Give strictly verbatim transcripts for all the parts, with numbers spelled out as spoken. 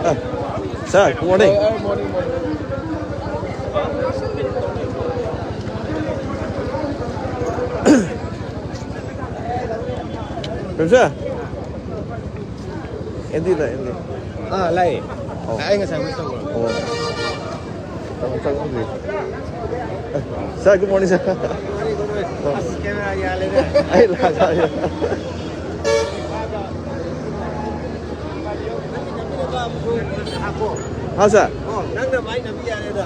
Ah, sir, good morning. Sir, ꯑꯦꯟꯗꯤꯗ, ꯑꯦꯟꯗꯤ꯫ ꯑꯥ, ꯂꯥꯛꯑꯦ꯫ ꯑꯣ꯫ ꯑꯩ ꯉꯁꯥꯏ ꯃꯤꯁ ꯇꯧꯈ꯭ꯔꯕ꯫ ꯑꯣ꯫ ꯆꯪꯉꯣ, ꯆꯪꯉꯣ, please꯫ A, sir, good morning, sir꯫ ꯑꯁ, camera ꯌꯥꯜꯂꯦꯗ꯫ ꯑꯩ ꯂꯥꯛꯑꯦ꯫ ꯍꯥ, sir꯫ ꯑꯣ, ꯅꯪꯅ ꯃꯥꯏ ꯅꯝꯕꯤ ꯌꯥꯔꯦꯗ꯫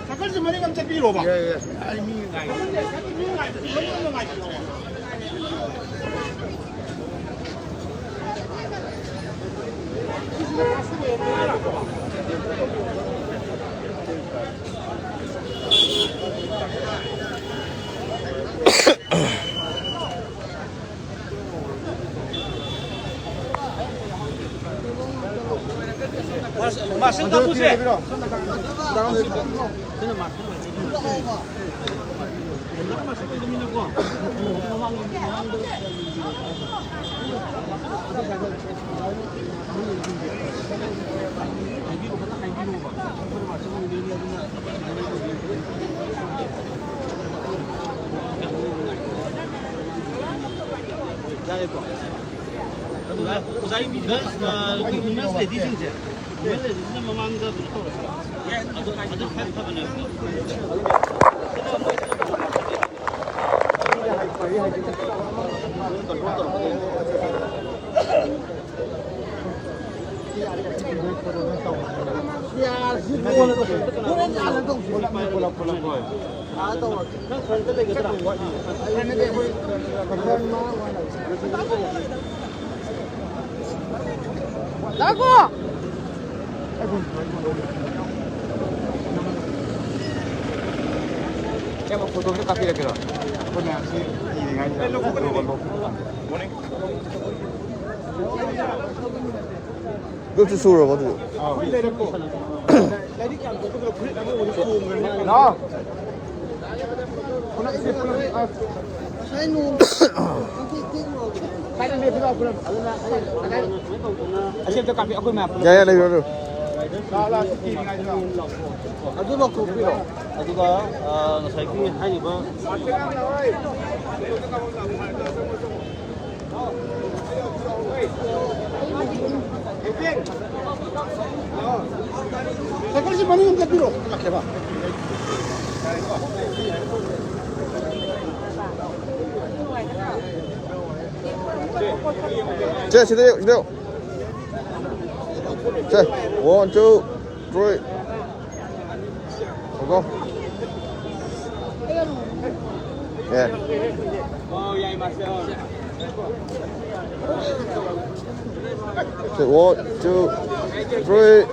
ꯁꯥꯏꯀꯜꯁꯦ ꯃꯅꯤꯡ ꯑꯃ ꯆꯠꯄꯤꯔꯣꯕ꯫ ꯌꯥꯏ, ꯌꯥꯏ꯫ ꯑꯩ ꯃꯤ ꯉꯥꯏ-, ꯃꯤ ꯉꯥꯏ-, ꯃꯅꯤꯡ ꯑꯃ ꯉꯥꯏꯕꯤꯔꯣ꯫ ꯌꯥꯔꯦꯀꯣ꯫ ꯑꯗꯨꯒ ꯑꯣꯖꯥꯒꯤ ꯃꯤꯡꯗ, ꯑ, ꯑꯩꯈꯣꯏ women's ladyꯁꯤꯡꯁꯦ, women's ladyꯁꯤꯡꯁꯤꯅ ꯃꯃꯥꯡꯗ ꯀꯩꯅꯣ ꯇꯧꯔꯁꯦ꯫ ꯑꯗꯨ, ꯑꯗꯨ ꯈ꯭ꯋꯥꯏ ꯐꯕꯅꯦ꯫ ꯂꯥꯛꯈꯣ꯫ ꯁꯦ, ꯑꯃꯨꯛ ꯐꯣꯇꯣ ꯑꯝꯇ ꯀꯥꯞꯄꯤꯔꯛꯀꯦꯔꯣ? ꯑꯩꯈꯣꯏ ꯃꯌꯥꯝꯁꯤ ꯏꯔꯤꯉꯩꯁꯤꯗ ꯐꯣꯇꯣꯒ ꯂꯧ-, ꯒ꯭ꯔꯨꯞꯁꯤ ꯁꯨꯔꯕꯣ ꯑꯗꯨꯗꯤ? ꯂꯥꯛꯑꯣ꯫ ꯑꯁꯤ ꯑꯝꯇ ꯀꯥꯞꯄꯤ, ꯑꯩꯈꯣꯏ ꯃꯌꯥꯝ ꯄꯨꯂꯞ꯫ ꯌꯥꯏ, ꯌꯥꯏ, ꯂꯩꯕꯤꯔꯣ, ꯂꯩꯕꯤꯔꯣ꯫ ꯂꯥꯛꯑꯣ, ꯂꯥꯛꯑꯣ, ꯁꯤ ꯀꯤꯔꯤꯉꯩꯁꯤꯗ꯫ ꯑꯗꯨ ꯂꯧꯊꯣꯛꯄꯤꯔꯣ꯫ ꯑꯗꯨꯒ, ꯑ, ꯉꯁꯥꯏꯒꯤ ꯍꯥꯏꯔꯤꯕ ꯁꯥꯏꯀꯜꯁꯤ ꯃꯅꯤꯡ ꯑꯃ ꯆꯠꯄꯤꯔꯣ꯫ ꯂꯥꯛꯀꯦꯕ꯫ ꯆꯦ, ꯁꯤꯗ ꯌꯦꯡ-, ꯁꯤꯗ ꯌꯦꯡ-, ꯁꯦ, one, two, three. ꯉꯥꯏꯈꯣ꯫ ꯌꯥꯏ꯫ ꯁꯦ, one, two, three.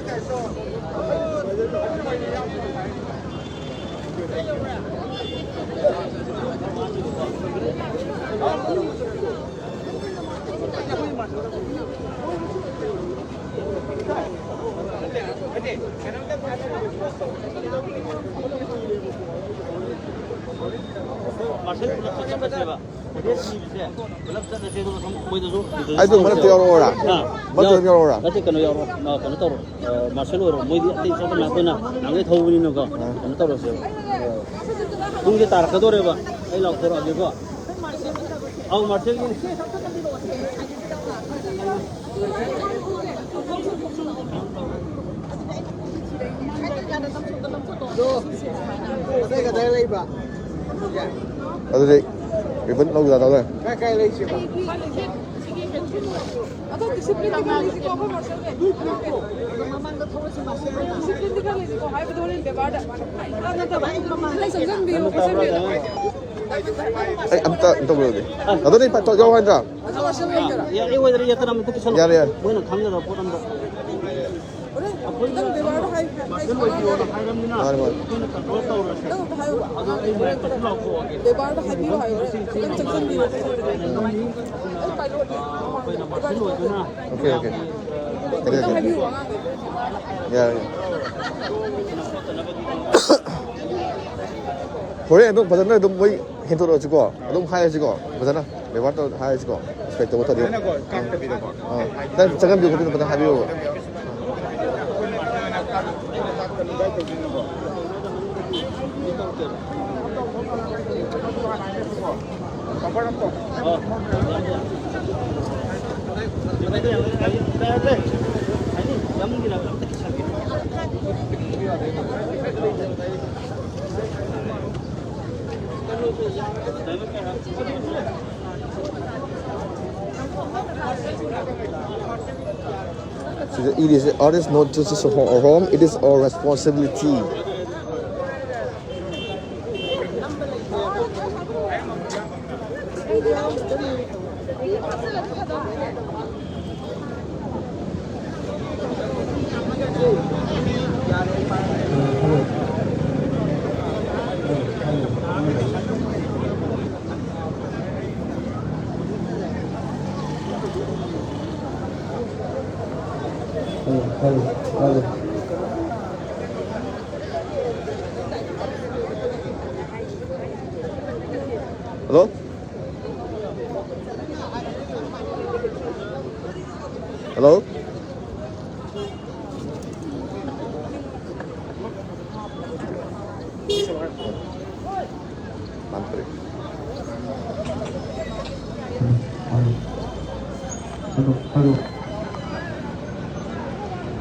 ꯑꯩꯗꯣ ꯃꯔꯛꯇ ꯌꯥꯎꯔꯛꯑꯣꯔꯥ? ꯑꯥ꯫ ꯃꯔꯛꯇ ꯑꯗꯨꯝ ꯌꯥꯎꯔꯛꯑꯣꯔꯥ? ꯅꯠꯇꯦ, ꯀꯩꯅꯣ ꯌꯥꯎꯔꯣ꯫ ꯑꯥ, ꯀꯩꯅꯣ ꯇꯧꯔꯣ꯫ ꯑꯥ, ꯃꯥꯔꯁꯦꯜ ꯑꯣꯏꯔꯣ꯫ ꯃꯣꯏꯗꯤ ꯑꯇꯩ ꯆꯠꯄ ꯃꯌꯥꯝ ꯑꯩꯈꯣꯏꯅ ꯅꯍꯥꯟꯒꯩ ꯊꯧꯕꯅꯤꯅꯀꯣ꯫ ꯑꯥ꯫ ꯀꯩꯅꯣ ꯇꯧꯔꯁꯦꯕ꯫ ꯄꯨꯡꯁꯦ ꯇꯥꯔꯛꯀꯗꯧꯔꯦꯕ꯫ ꯑꯩ ꯂꯥꯎꯊꯣꯔꯛꯑꯒꯦꯀꯣ꯫ ꯑꯧ, ꯃꯥꯔꯁꯦꯜꯒꯤꯅꯤ꯫ ꯑꯗꯨꯗꯤ ꯔꯤꯕꯟ ꯂꯧꯖꯥꯗꯧꯔꯦ꯫ ꯀꯥꯏ ꯀꯥꯏ ꯂꯩꯁꯦꯕ? ꯑꯗꯣ ꯗꯤꯁꯤꯄ꯭ꯂꯤꯟꯗꯤ ꯈꯔ ꯂꯩꯁꯤꯀꯣ, ꯑꯩꯈꯣꯏ ꯃꯥꯔꯁꯦꯜꯒꯤ꯫ ꯗꯤꯁꯤꯄ꯭ꯂꯤꯟꯗꯤ ꯈꯔ ꯂꯩꯁꯤꯀꯣ, ꯍꯥꯏꯕꯗꯣ ꯍꯣꯔꯦꯟ ꯕꯦꯕꯥꯔꯗ꯫ ꯅꯠꯇꯕ, ꯈꯔ ꯆꯪꯁꯤꯟꯕꯤꯌꯣ, ꯈꯔ ꯆꯪꯁꯤꯟꯕꯤꯌꯣ꯫ ꯑꯩ ꯑꯝꯇ ꯇꯧꯕꯤꯔꯒꯦ꯫ ꯑꯗꯣ ꯅꯪ ꯌꯥꯎ ꯍꯥꯏꯗ꯭ꯔꯥ? ꯌꯥꯔꯦ, ꯑꯩ ꯑꯣꯏꯗꯅ ꯌꯦꯠꯇꯅ ꯑꯝꯇ ꯄꯤꯁꯜꯂꯣ꯫ ꯌꯥꯔꯦ, ꯌꯥꯔꯦ꯫ ꯃꯣꯏꯅ ꯈꯪꯒꯗꯕ ꯄꯣꯠ ꯑꯝꯗ꯫ ꯍꯣꯔꯦꯟ ꯅꯪ ꯕꯦꯕꯥꯔꯗꯣ ꯍꯥꯏ-, ꯍꯥꯏ-, ꯃꯥꯅꯦ, ꯃꯥꯅꯦ꯫ ꯅꯪ ꯑꯝꯇ ꯍꯥꯏꯌꯨ꯫ ꯑꯗꯣ ꯑꯩ ꯃꯌꯥꯝ ꯀꯩꯁꯨ ꯂꯥꯎꯊꯣꯛꯑꯒꯦ꯫ ꯕꯦꯕꯥꯔꯗꯣ ꯍꯥꯏꯕꯤꯌꯨ ꯍꯥꯏꯌꯨ꯫ ꯍꯣꯔꯦꯟ ꯈꯤꯇꯪ ꯆꯪꯁꯤꯟꯕꯤꯌꯨ꯫ ꯑꯩ ꯄꯥꯏꯂꯣꯠꯅꯦ꯫ ꯑꯩꯈꯣꯏꯅ ꯃꯥꯔꯁꯦꯜ ꯑꯣꯏꯗꯨꯅ ꯑꯣꯀꯦ, ꯑꯣꯀꯦ꯫ ꯈꯤꯇꯪ ꯍꯥꯏꯕꯤꯌꯨ ꯑꯉꯥꯡꯈꯩꯗꯣ꯫ ꯌꯥꯔꯦ꯫ ꯍꯣꯔꯦꯟ ꯑꯗꯨꯝ ꯐꯖꯅ ꯑꯗꯨꯝ ꯃꯣꯏ ꯍꯦꯟꯗꯣꯔꯛꯑꯁꯤꯀꯣ, ꯑꯗꯨꯝ ꯍꯥꯏꯔꯁꯤꯀꯣ, ꯐꯖꯅ ꯕꯦꯕꯥꯔ ꯇꯧ-, ꯍꯥꯏꯔꯁꯤꯀꯣ, ꯔꯦꯁꯄꯦꯛ ꯇꯧꯕ ꯇꯧꯗꯦ꯫ ꯐꯖꯅꯀꯣ ꯀꯥꯛꯇꯕꯤꯗꯀꯣ꯫ ꯑꯥ, ꯅꯪ ꯆꯪꯍꯟꯕꯤꯌꯨ ꯈꯣꯠꯄꯤꯌꯨ ꯐꯖꯅ ꯍꯥꯏꯕꯤꯌꯣꯕ꯫ So it is, art is not just a ho-, a home, it is our responsibility. Hello? Hello?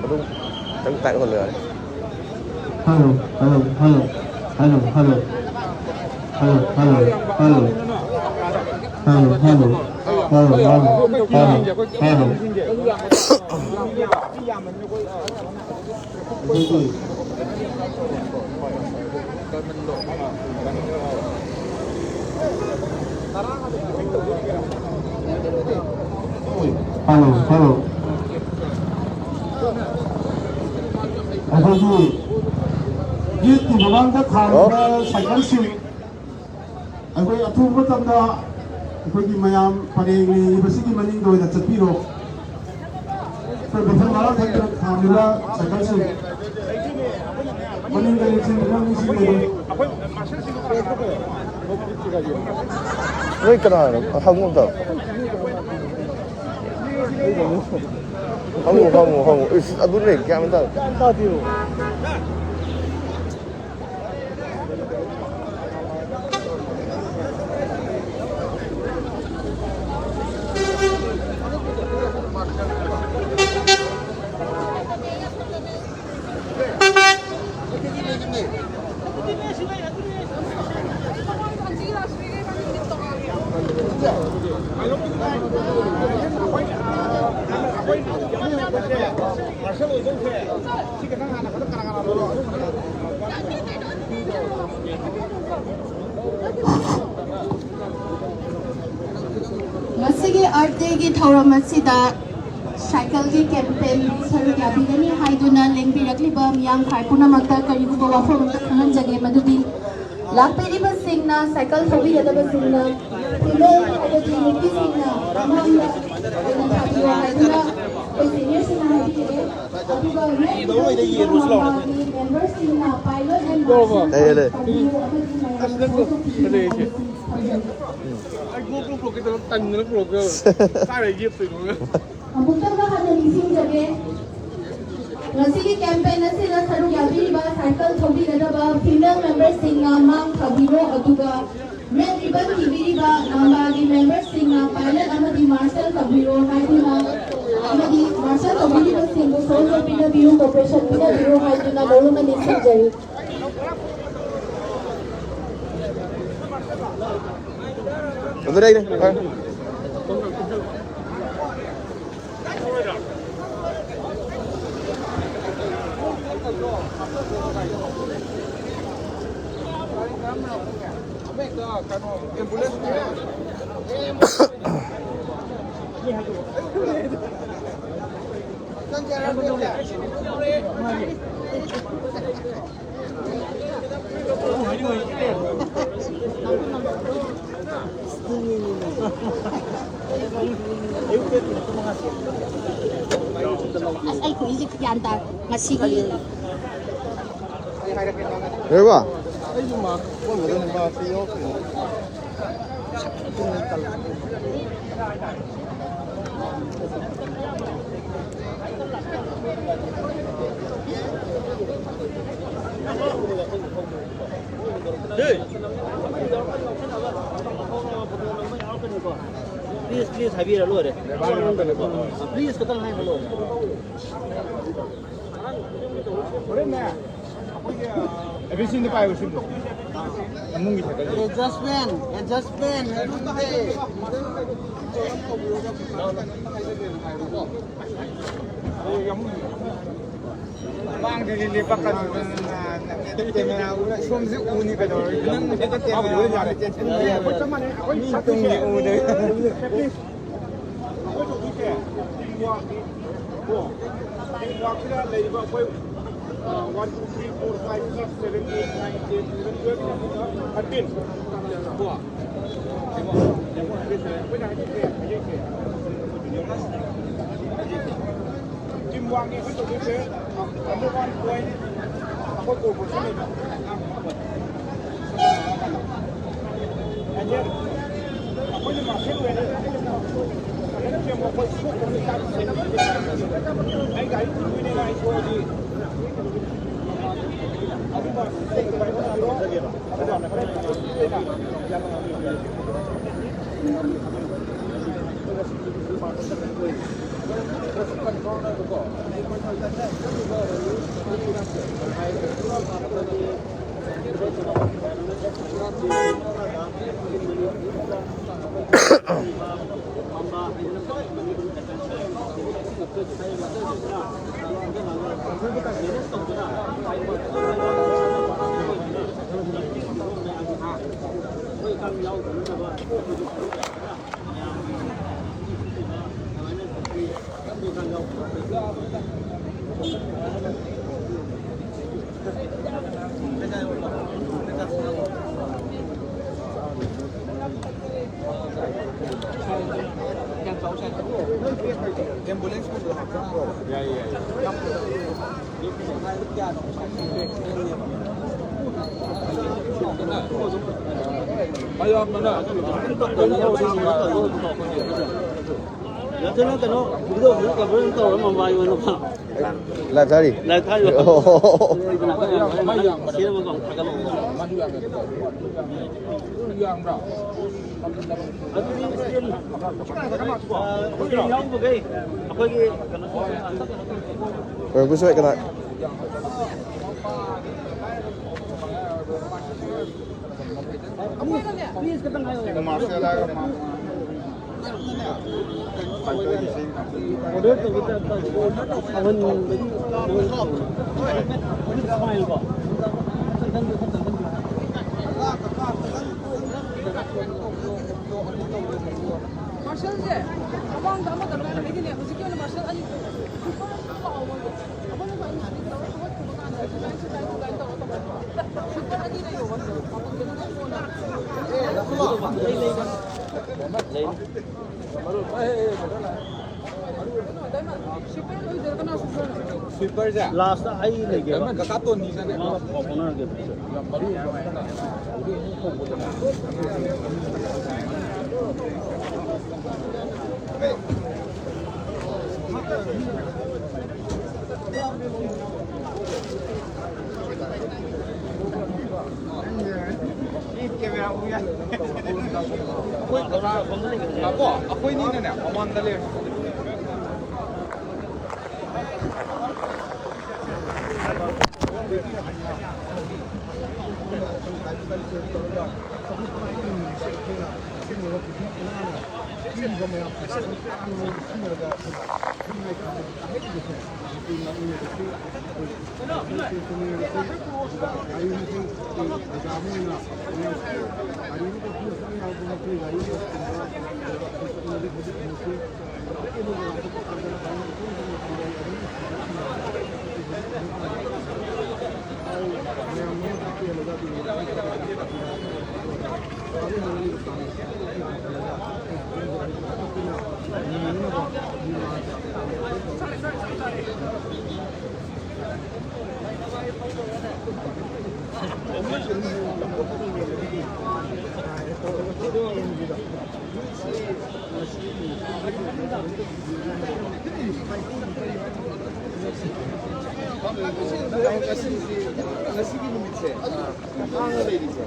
ꯑꯗꯨꯝ ꯈꯤꯇꯪ ꯇꯥꯏꯠ ꯑꯣꯏꯍꯜꯂꯣ ꯌꯥꯔꯦ꯫ Hello, hello, hello. Hello, hello. Hello, hello. Hello, hello. Hello, hello. Hello, hello. Hello, hello. ꯑꯩꯈꯣꯏꯒꯤ ꯒꯦꯠꯀꯤ ꯃꯃꯥꯡꯗ ꯊꯥꯔꯤꯕ ꯁꯥꯏꯀꯜꯁꯤꯡ ꯑꯩꯈꯣꯏ ꯑꯊꯨꯕ ꯃꯇꯝꯗ ꯑꯩꯈꯣꯏꯒꯤ ꯃꯌꯥꯝ ꯄꯔꯦꯡ ꯂꯦꯡꯉꯤꯕꯁꯤꯒꯤ ꯃꯅꯤꯡꯗ ꯑꯣꯏꯅ ꯆꯠꯄꯤꯔꯣ꯫ ꯑꯩꯈꯣꯏ ꯃꯊꯪ ꯃꯔꯥꯡ ꯈꯛꯇ ꯊꯥꯔꯤꯕ ꯁꯥꯏꯀꯜꯁꯤꯡ ꯃꯅꯤꯡꯗ ꯌꯦꯡꯁꯤꯟꯕꯤꯔꯝꯃꯤ ꯁꯤꯡ ꯑꯗꯨ꯫ ꯅꯣꯏ ꯀꯅꯥꯅꯣ? ꯍꯪꯉꯨ ꯑꯝꯇ꯫ ꯍꯪꯉꯨ, ꯍꯪꯉꯨ, ꯍꯪꯉꯨ꯫ ꯏꯁ, ꯑꯗꯨꯅꯦ, ꯒ꯭ꯌꯥꯟ ꯑꯃ ꯇꯥꯗꯦ꯫ ꯉꯁꯤꯒꯤ Earth Dayꯒꯤ ꯊꯧꯔꯝ ꯑꯁꯤꯗ ꯁꯥꯏꯀꯜꯒꯤ ꯀꯦꯝꯄꯦꯟ ꯁꯔꯨꯛ ꯌꯥꯕꯤꯒꯅꯤ ꯍꯥꯏꯗꯨꯅ ꯂꯦꯡꯕꯤꯔꯛꯂꯤꯕ ꯃꯤꯌꯥꯝ ꯈ꯭ꯋꯥꯏ ꯄꯨꯝꯅꯃꯛꯇ ꯀꯔꯤꯒꯨꯝꯕ ꯋꯥꯐꯝ ꯑꯃꯇ ꯈꯪꯍꯟꯖꯒꯦ, ꯃꯗꯨꯗꯤ ꯂꯥꯛꯄꯤꯔꯤꯕꯁꯤꯡꯅ ꯁꯥꯏꯀꯜ ꯊꯧꯕꯤꯒꯗꯕꯁꯤꯡꯅ ꯐꯤꯃꯦꯜ ꯍꯥꯏꯕꯗꯤ ꯅꯨꯄꯤꯁꯤꯡꯅ ꯃꯃꯥꯡꯗ ꯑꯣꯏꯅ ꯊꯥꯕꯤꯌꯣ ꯍꯥꯏꯗꯨꯅ ꯑꯩꯈꯣꯏ ꯁꯦꯅꯤꯌꯔꯁꯤꯡꯅ ꯍꯥꯏꯕꯤꯔꯛꯑꯦ꯫ ꯑꯗꯨꯒ ꯔꯦꯠ ꯂꯣꯏꯗ ꯌꯦꯔꯨꯁ ꯂꯥꯎꯅꯦ꯫ ꯃꯦꯝꯕꯔꯁꯤꯡꯅ ꯄꯥꯏꯂꯣꯠ ꯑꯦꯟ ꯂꯩꯌꯦ, ꯂꯩ꯫ ꯃꯥꯔꯁꯦꯜ ꯇꯧꯕꯤꯌꯨ ꯑꯃꯗꯤ ꯃꯌꯥꯝ ꯑꯁ, ꯅꯪ ꯁꯣꯛ ꯇꯧꯕꯤꯌꯨ ꯂꯩꯌꯦ꯫ ꯍꯥꯏꯕꯁꯤ ꯊꯝꯖꯒꯦ꯫ ꯑꯩ ꯒ꯭ꯔꯨꯞ ꯒ꯭ꯔꯨꯞ ꯄꯨꯔꯛꯀꯦ ꯇꯧꯔ ꯇꯟꯗꯅ ꯄꯨꯔꯛꯇ꯭ꯔꯕ꯫ ꯀꯥꯏꯗ ꯌꯦꯞꯇꯣꯏꯅꯣ? ꯑꯃꯨꯛꯇꯪꯒ ꯍꯟꯅ ꯅꯤꯡꯁꯤꯡꯖꯒꯦ꯫ ꯉꯁꯤꯒꯤ ꯀꯦꯝꯄꯦꯟ ꯑꯁꯤꯗ ꯁꯔꯨꯛ ꯌꯥꯕꯤꯔꯤꯕ ꯁꯥꯏꯀꯜ ꯊꯧꯕꯤꯒꯗꯕ ꯐꯤꯃꯦꯜ ꯃꯦꯝꯕꯔꯁꯤꯡꯅ ꯃꯥꯡ ꯊꯥꯕꯤꯔꯣ, ꯑꯗꯨꯒ ꯔꯦꯠ ꯔꯤꯕꯟ ꯊꯤꯕꯤꯔꯤꯕ ꯂꯝꯕꯥꯒꯤ ꯃꯦꯝꯕꯔꯁꯤꯡꯅ ꯄꯥꯏꯂꯠ ꯑꯃꯗꯤ ꯃꯥꯔꯁꯦꯜ ꯇꯧꯕꯤꯔꯣ ꯍꯥꯏꯗꯨꯅ, ꯑꯃꯗꯤ ꯃꯥꯔꯁꯦꯜ ꯇꯧꯕꯤꯔꯤꯕꯁꯤꯡꯕꯨ ꯁꯣꯜꯖꯔ ꯄꯤꯅꯕꯤꯌꯨ, ꯀꯣꯄꯔꯦꯁꯟ ꯄꯤꯅꯕꯤꯌꯨ ꯍꯥꯏꯗꯨꯅ ꯃꯔꯨꯝ ꯑꯅꯤ ꯊꯝꯖꯔꯤ꯫ ꯑꯗꯨꯗ ꯑꯩꯅꯦ꯫ ꯍꯣꯏ꯫ ꯑꯁ, ꯑꯩ ꯈꯨꯏꯁꯦ ꯒ꯭ꯌꯥꯟ ꯇꯥ-, ꯉꯁꯤꯒꯤ ꯀꯩꯕ? ꯑꯩꯁꯨ ꯃꯥ ꯀꯣꯟꯕꯗ ꯃꯥ ꯁꯤ ꯌꯧꯔꯛꯇ꯭ꯔꯤꯉꯩ꯫ Please, please ꯍꯥꯏꯕꯤꯔ ꯂꯣꯏꯔꯦ꯫ Please ꯈꯛꯇꯪ ꯍꯥꯏꯔ ꯂꯣꯏꯔꯦ꯫ ꯍꯣꯔꯦꯟꯅꯦ, ꯑꯩꯈꯣꯏꯒꯤ, ꯑ, ꯑꯦ ꯕꯤ ꯁꯤꯗ ꯄꯥꯏꯌꯨ ꯁꯤꯝꯗꯣ꯫ ꯑꯦꯗꯖꯁꯃꯦꯟ, ꯑꯦꯗꯖꯁꯃꯦꯟ ꯍꯥꯏꯕ ꯑꯃ ꯂꯩ꯫ ꯃꯥꯡꯗꯗꯤ ꯂꯦꯞꯄꯛꯀꯅꯨ꯫ ꯀꯦꯃꯦꯔꯥ ꯎꯔ ꯁꯣꯝꯁꯨ ꯎꯅꯤ ꯀꯩꯗꯧꯔꯒꯦ? ꯅꯪ ꯍꯦꯛꯇ ꯀꯦꯃꯦꯔꯥ ꯎꯔ ꯌꯥꯔꯦ꯫ ꯃꯤ ꯇꯨꯡꯒꯤ ꯎꯗꯦ꯫ ꯑꯩꯈꯣꯏ ꯇꯧꯗꯣꯏꯁꯦ ꯇꯤꯝ ꯋꯥꯔꯛꯅꯤ꯫ ꯀꯣ? ꯇꯤꯝ ꯋꯥꯔꯛꯁꯤꯗ ꯂꯩꯔꯤꯕ ꯑꯩꯈꯣꯏ, ꯑ, one, two, three, four, five, six, seven, eight, nine, ten, eleven, twelve, thirteen꯫ ꯀꯣ? ꯌꯦꯡꯉꯣ, ꯌꯦꯡꯉꯣ, ꯑꯩꯈꯣꯏꯅ ꯍꯥꯏꯗꯣꯏꯁꯦ, ꯍꯥꯏꯗꯣꯏꯁꯦ꯫ ꯇꯤꯝ ꯋꯥꯔꯛꯅꯤ ꯑꯩꯈꯣꯏ ꯇꯧꯗꯣꯏꯁꯦ꯫ Number one point, ꯑꯩꯈꯣꯏ ꯀꯣꯔꯄꯣꯔꯦꯁꯟ ꯂꯩꯕ꯫ ꯑꯩꯈꯣꯏꯅ ꯃꯥꯁꯇꯔ ꯑꯣꯏꯔꯦ꯫ ꯐꯖꯅ ꯁꯦꯝꯃꯣ꯫ ꯑꯩꯈꯣꯏ ꯁꯣꯛꯇꯅ ꯆꯥꯛ ꯁꯦꯝꯃꯤ꯫ ꯑꯩ ꯒꯥꯔꯤ ꯄꯨꯗꯣꯏꯅꯦꯅ ꯑꯩ ꯊꯣꯛꯑꯗꯤ ꯑꯗꯨꯃ ꯃꯌꯥꯝꯅꯅꯦ꯫ ꯅꯠꯇꯅ ꯀꯩꯅꯣ, ꯚꯤꯗꯤꯑꯣ ꯐꯖꯅ ꯀꯚꯔ ꯑꯃ ꯇꯧꯔ ꯃꯣꯕꯥꯏꯜ ꯑꯣꯏꯅ ꯐ-, ꯂꯥꯏꯚ ꯊꯥꯔꯤ꯫ ꯂꯥꯏꯚ ꯊꯥꯔꯤꯕ꯫ ꯑꯣ꯫ ꯃꯩ ꯌꯥꯝꯕꯅꯦ꯫ ꯁꯦꯝꯃꯒ ꯑꯃꯨꯛ ꯊꯥꯒꯠꯂꯛꯑꯣ꯫ ꯃꯗꯨ ꯌꯥꯝꯕꯅꯦ꯫ ꯑꯗꯨꯗꯤ ꯏꯁꯀ꯭ꯔꯤꯟ, ꯑ, ꯏꯁꯀ꯭ꯔꯤꯟ ꯌꯥꯎꯗꯕꯈꯩ ꯑꯩꯈꯣꯏꯒꯤ ꯀꯩꯅꯣ ꯇꯧꯔꯦ꯫ ꯍꯣꯏ, ꯕꯨꯁ ꯍꯣꯏ, ꯀꯅꯥ? ꯃꯥꯔꯁꯦꯜ ꯍꯥꯏꯔꯒ ꯃꯥ ꯑꯣꯔꯗꯔ ꯇꯧꯕꯗ ꯁꯥꯎꯍꯟꯕꯒꯤ ꯁꯃꯥꯏꯜꯀꯣ꯫ ꯃꯥꯔꯁꯦꯜꯁꯦ ꯃꯃꯥꯡꯗ ꯑꯃꯗ ꯉꯥꯏꯔꯦ꯫ ꯑꯩꯗꯤꯅꯦ ꯍꯧꯖꯤꯛꯀꯤ ꯑꯣꯏꯅ ꯃꯥꯔꯁꯦꯜ ꯑꯅꯤ ꯁꯨꯄꯔ ꯂꯥꯛꯑꯣ ꯃꯣꯏꯒꯤ꯫ ꯑꯩꯈꯣꯏꯅ ꯁꯨꯃꯥꯏꯅ ꯁꯨꯃꯥꯏꯅ ꯇꯧꯔꯒ ꯊꯕꯛ ꯊꯕꯛ ꯀꯥꯟꯗ ꯑꯦꯛꯁꯔꯁꯥꯏꯁ ꯑꯗꯨꯃꯥꯏꯅ ꯇꯧꯔꯒ ꯇꯧꯕ꯫ ꯁꯨꯄꯔ ꯑꯅꯤ ꯂꯩꯌꯣ ꯃꯥꯔꯁꯦꯜ꯫ ꯃꯃꯟꯗꯨꯅ ꯀꯣꯟꯅ꯫ ꯁ꯭ꯋꯤꯄꯔꯁꯦ ꯂꯥꯁꯇ ꯑꯩ ꯂꯩꯒꯦꯕ꯫ ꯀꯀꯥ ꯇꯣꯅꯤꯅꯅꯦ ꯄꯥꯎ ꯐꯥꯎꯅꯔꯒꯦ꯫ ꯑꯩꯈꯣꯏꯅꯤꯅꯅꯦ ꯃꯃꯥꯡꯗ ꯂꯩꯔꯦ꯫ ꯉꯁꯤꯒꯤ ꯅꯨꯃꯤꯠꯁꯦ ꯍꯥꯡꯉ ꯂꯩꯔꯤꯁꯦ꯫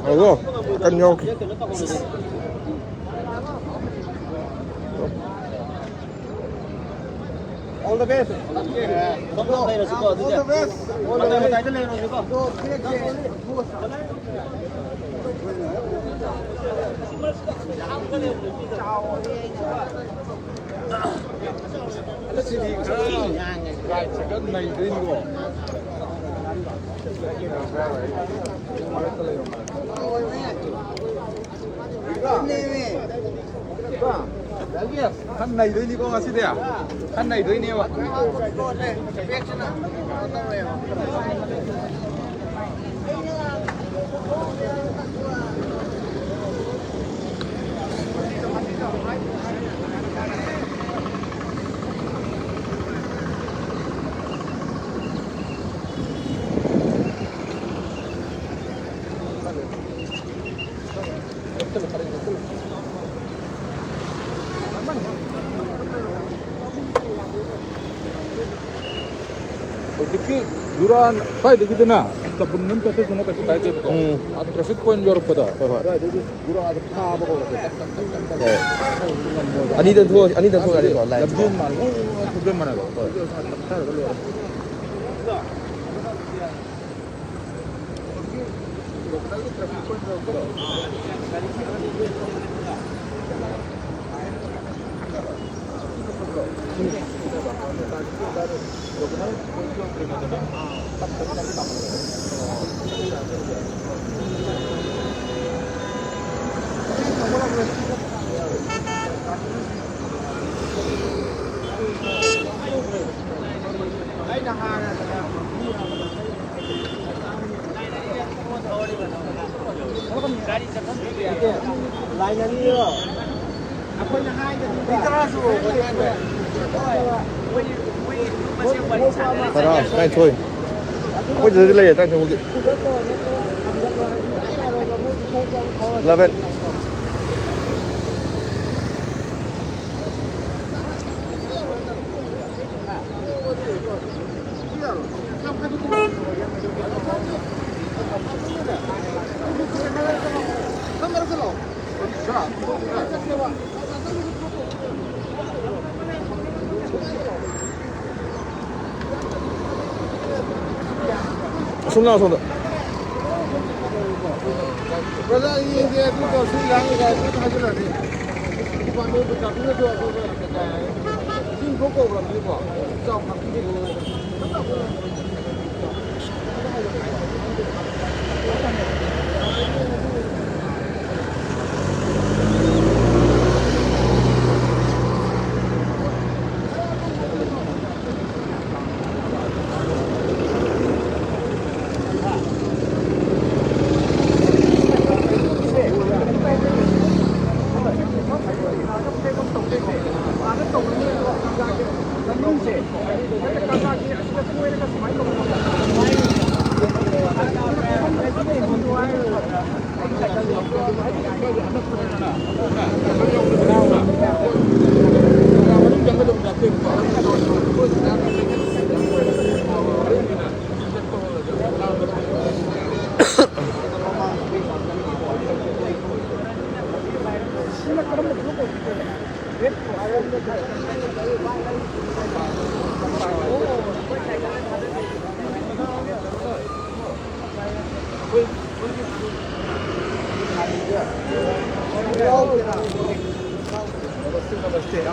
ꯍꯜꯂꯣ, ꯀꯟ ꯌꯥꯎꯔꯛꯀꯦ꯫ All the best. ꯂꯩꯔꯁꯤꯀꯣ, ꯑꯗꯨꯗꯤ꯫ All the best. ꯃꯇꯥꯏ ꯃꯇꯥꯏꯗ ꯂꯩꯔꯁꯤꯀꯣ꯫ ꯉꯁꯤꯗꯤ ꯈꯔ ꯈꯔ ꯅꯩꯗꯣꯏꯅꯤꯀꯣ꯫ ꯈꯔ ꯅꯩꯗꯣꯏꯅꯤꯀꯣ ꯉꯁꯤꯗꯤ꯫ ꯈꯔ ꯅꯩꯗꯣꯏꯅꯦꯕ꯫ ꯍꯧꯖꯤꯛꯀꯤ ꯖꯨꯔꯥ ꯁ꯭ꯋꯥꯏꯗꯒꯤꯗꯅ ꯆꯕꯨꯟ ꯑꯃ ꯆꯠꯊꯣꯛꯄꯅ ꯀꯩꯁꯨ ꯀꯥꯏꯗꯦꯕꯀꯣ꯫ ꯎꯝ꯫ ꯑꯥ, traffic point ꯌꯧꯔꯛꯄꯗꯣ, ꯍꯣꯏ, ꯍꯣꯏ꯫ ꯑꯗꯨꯋꯥꯏꯗꯒꯤ ꯖꯨꯔꯥꯗ ꯐꯥꯕ ꯍꯧꯔꯒꯦ꯫ ꯍꯣꯏ꯫ ꯑꯅꯤꯗ ꯊꯣꯛ-, ꯑꯅꯤꯗ ꯊꯣꯛꯑꯦ ꯍꯥꯏꯕ line ꯁꯦ꯫ ꯂꯝꯖꯦꯜ ꯃꯥꯟꯅꯕ, ꯂꯝꯖꯦꯜ ꯃꯥꯟꯅꯕ꯫ ꯍꯣꯏ꯫ ꯇꯔꯥ, ꯇꯔꯥꯅꯤꯊꯣꯏ꯫ ꯑꯩꯈꯣꯏ ꯁꯤꯗꯗꯤ ꯂꯩꯌꯦ, ꯇꯔꯥꯅꯤꯊꯣꯏꯃꯨꯛꯇꯤ꯫ eleven. ꯑꯁꯣꯝꯗ, ꯑꯁꯣꯝꯗ꯫ ꯕ꯭ꯔꯗꯔ, ꯌꯦꯡꯒꯦ, ꯑꯗꯨ ꯇꯧꯔꯁꯨ ꯌꯥꯅꯤ, ꯌꯥꯏ, ꯑꯗꯨꯝ ꯊꯥꯖꯤꯜꯂꯛꯑꯗꯤ꯫ ꯗꯤꯄꯥꯔꯠꯃꯦꯟ ꯄꯩꯁꯥꯗꯨꯅꯁꯨ ꯑꯩꯈꯣꯏꯗ ꯆꯤꯡ ꯊꯣꯛ ꯀꯧꯈ꯭ꯔꯕꯅꯤꯀꯣ꯫ ꯆꯥꯎ ꯈꯥꯛꯄꯤꯒꯦ꯫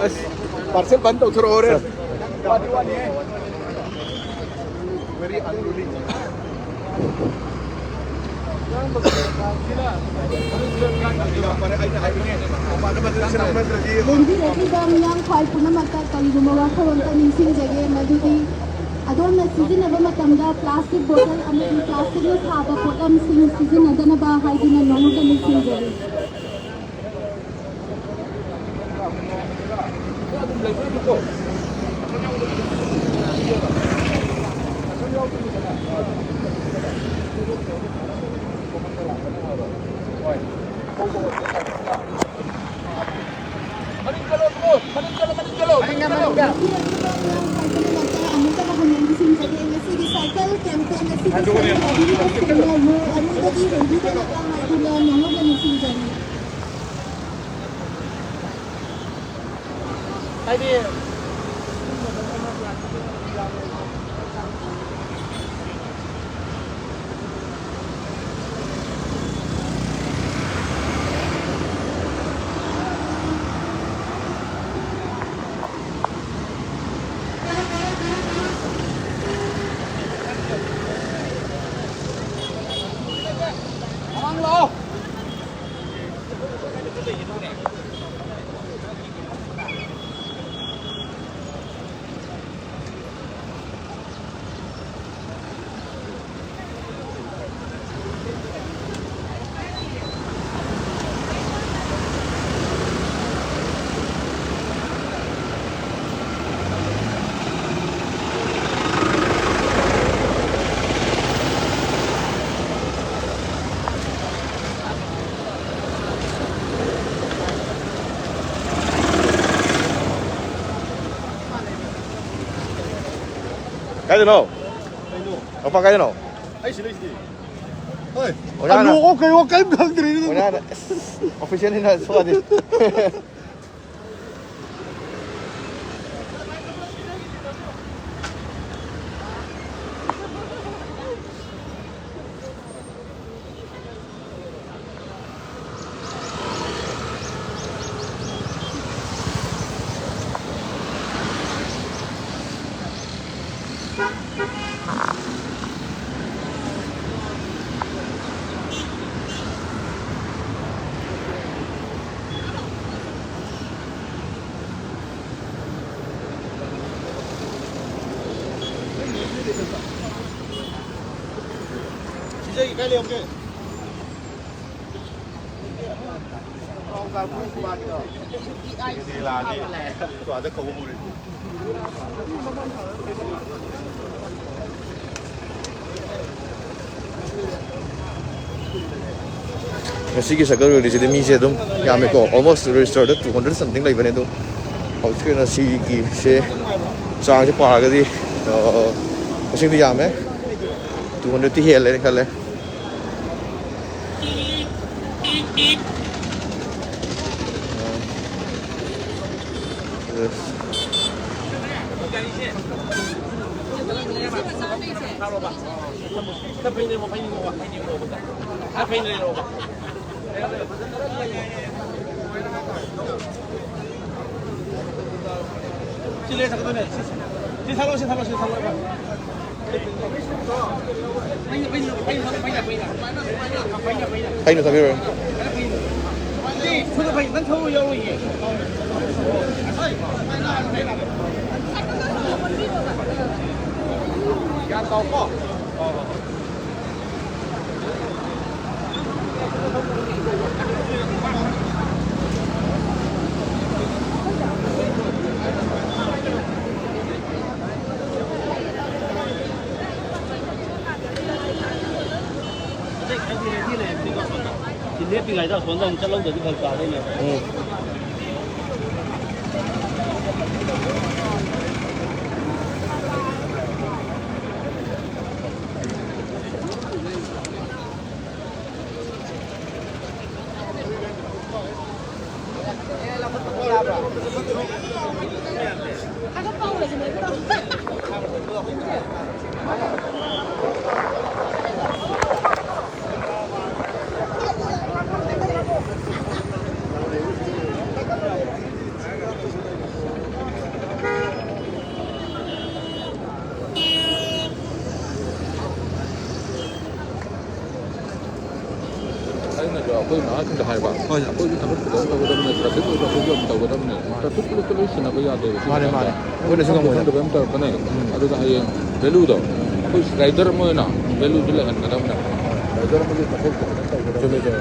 ꯑꯁ, ꯄꯥꯔꯁꯦꯜ ꯕꯟ ꯇꯧꯊꯣꯔꯛꯑꯣ ꯍꯣꯔꯦꯟ꯫ ꯋꯥꯗꯤ ꯋꯥꯠꯂꯤꯍꯦ꯫ Very unruly. ꯂꯦꯡꯕꯤꯔꯛꯂꯤꯕ ꯃꯤꯌꯥꯝ ꯈ꯭ꯋꯥꯏ ꯄꯨꯝꯅꯃꯛꯇ ꯀꯔꯤꯒꯨꯝꯕ ꯋꯥꯐꯝ ꯑꯃꯇ ꯅꯤꯡꯁꯤꯡꯖꯒꯦ, ꯃꯗꯨꯗꯤ ꯑꯗꯣꯝꯅ ꯁꯤꯖꯤꯟꯅꯕ ꯃꯇꯝꯗ ꯄ꯭ꯂꯥꯁꯇꯤꯛ ꯕꯣꯇꯜ ꯑꯃꯗꯤ ꯄ꯭ꯂꯥꯁꯇꯤꯛꯅ ꯁꯥꯕ ꯄꯣꯠꯂꯝꯁꯤꯡ ꯁꯤꯖꯤꯟꯅꯗꯅꯕ ꯍꯥꯏꯗꯨꯅ ꯅꯣꯡꯃꯇ ꯅꯤꯡꯁꯤꯡꯖꯔꯤ꯫ ꯃꯅꯤꯡ ꯆꯠꯂꯣ, ꯃꯅꯤꯡ ꯆꯠꯂꯣ, ꯃꯅꯤꯡ ꯆꯠꯂꯣ, ꯃꯅꯤꯡ ꯆꯠꯂꯣ꯫ ꯑꯃꯨꯛꯇ ꯍꯟꯅ ꯅꯤꯡꯁꯤꯡꯖꯔꯤ, ꯉꯁꯤꯒꯤ cycle campaign ꯑꯁꯤꯒꯤ ꯁꯔꯨꯛ ꯌꯥꯕꯤꯔꯤꯕꯁꯤꯡꯅ ꯃꯣ ꯑꯅꯤꯗꯒꯤ ꯍꯦꯟꯕꯤꯗꯅꯕ ꯍꯥꯏꯗꯨꯅ ꯅꯉꯣꯟꯗ ꯅꯤꯡꯁꯤꯡꯖꯔꯤ꯫ ꯍꯥꯏꯗꯤ ꯃꯃꯥꯡ ꯂꯥꯛꯑꯣ꯫ ꯀꯥꯏꯗꯅꯣ? ꯀꯩꯅꯣ? ꯂꯝꯄꯥꯛ ꯀꯥꯏꯗꯅꯣ? ꯑꯩ ꯁꯤ ꯂꯩꯁꯤꯗꯤ꯫ ꯍꯣꯏ꯫ ꯑꯣꯖꯥꯅ ꯑꯂꯨ ꯑꯣ ꯀꯩꯑꯣ ꯀꯔꯤꯝ ꯈꯪꯗ꯭ꯔꯦ꯫ ꯑꯣꯖꯥꯅ ꯑꯁ, official ꯅꯤꯅ ꯁꯣꯛꯑꯗꯤ꯫ ꯁꯤꯖꯒꯤ ꯀꯥꯏ ꯂꯩꯍꯧꯒꯦ? ꯉꯁꯤꯒꯤ ꯁꯥꯏꯀꯜ ꯔꯦꯂꯤꯁꯤꯗꯤ ꯃꯤꯁꯦ ꯑꯗꯨꯝ ꯌꯥꯝꯃꯦꯀꯣ, almost register ꯗ two hundred something ꯂꯩꯕꯅꯦ꯫ ꯑꯗꯣ ꯍꯧꯖꯤꯛꯀꯤ ꯑꯣꯏꯅ ꯁꯤꯒꯤꯁꯦ ꯆꯥꯡꯁꯦ ꯄꯥꯔꯒꯗꯤ, ꯑ, ꯃꯁꯤꯡꯗꯤ ꯌꯥꯝꯃꯦ, two hundred ꯇꯤ ꯍꯦꯜꯂꯦꯅ ꯈꯜꯂꯦ꯫ ꯁꯤ ꯂꯩ ꯆꯠꯀꯗꯣꯏꯅꯦ꯫ ꯁꯤ, ꯁꯤ ꯊꯥꯗꯣꯛꯑꯣ, ꯁꯤ ꯊꯥꯗꯣꯛꯑꯣ, ꯁꯤ ꯊꯥꯗꯣꯛꯑꯣ꯫ ꯑꯩꯅ ꯊꯥꯕꯤꯔꯣ꯫ ꯁꯤ ꯈꯨꯗ ꯐꯩ, ꯅꯪ ꯊꯧꯕ ꯌꯥꯎꯔꯣꯏꯌꯦ꯫ ꯒ꯭ꯌꯥꯟ ꯇꯥꯎꯀꯣ꯫ ꯁꯤ ꯂꯦꯞꯄꯤꯉꯩꯗ ꯑꯁꯣꯝꯗ ꯑꯃꯨꯛ ꯆꯠꯍꯧꯗ꯭ꯔꯗꯤ ꯐꯔꯛ ꯇꯥꯗꯣꯏꯅꯦ꯫ ꯎꯝ꯫ ꯑꯩꯅꯁꯨ ꯑꯩꯈꯣꯏ ꯃꯃꯥꯁꯤꯡꯗ ꯍꯥꯏꯕ, ꯍꯣꯏ꯫ ꯑꯩꯈꯣꯏꯁꯨ ꯊꯕꯛ ꯐꯖꯅ ꯇꯧꯒꯗꯕꯅꯦ, ꯇ꯭ꯔꯥꯐꯤꯛ ꯑꯣꯏꯔꯁꯨ ꯑꯩꯈꯣꯏꯁꯨ ꯌꯥꯝ ꯇꯧꯒꯗꯕꯅꯦ꯫ ꯃꯥꯅꯦ꯫ ꯇ꯭ꯔꯥꯐꯤꯛ ꯄꯨꯂꯤꯁꯇ ꯂꯣꯏ ꯁꯤꯟꯅꯕ ꯌꯥꯗꯦꯕ꯫ ꯃꯥꯅꯦ, ꯃꯥꯅꯦ꯫ ꯑꯩꯈꯣꯏꯅ ꯁꯤꯟꯕ ꯈꯪꯗꯕ ꯑꯃ ꯇꯧꯔꯛꯀꯅꯤ꯫ ꯎꯝ꯫ ꯑꯗꯨꯒ ꯍꯌꯦꯡ ꯚꯦꯂꯨꯗꯣ ꯑꯩꯈꯣꯏ ꯔꯥꯏꯗꯔ ꯑꯃ ꯑꯣꯏꯅ ꯚꯦꯂꯨꯗꯨ ꯂꯩꯍꯟꯒꯗꯕꯅꯦ꯫ ꯔꯥꯏꯗꯔ ꯑꯃꯒꯤ ꯃꯊꯧ ꯐꯖꯅ ꯇꯧꯒꯗꯕꯅꯦ꯫ ꯆꯨꯝꯃꯦ, ꯆꯨꯝꯃꯦ꯫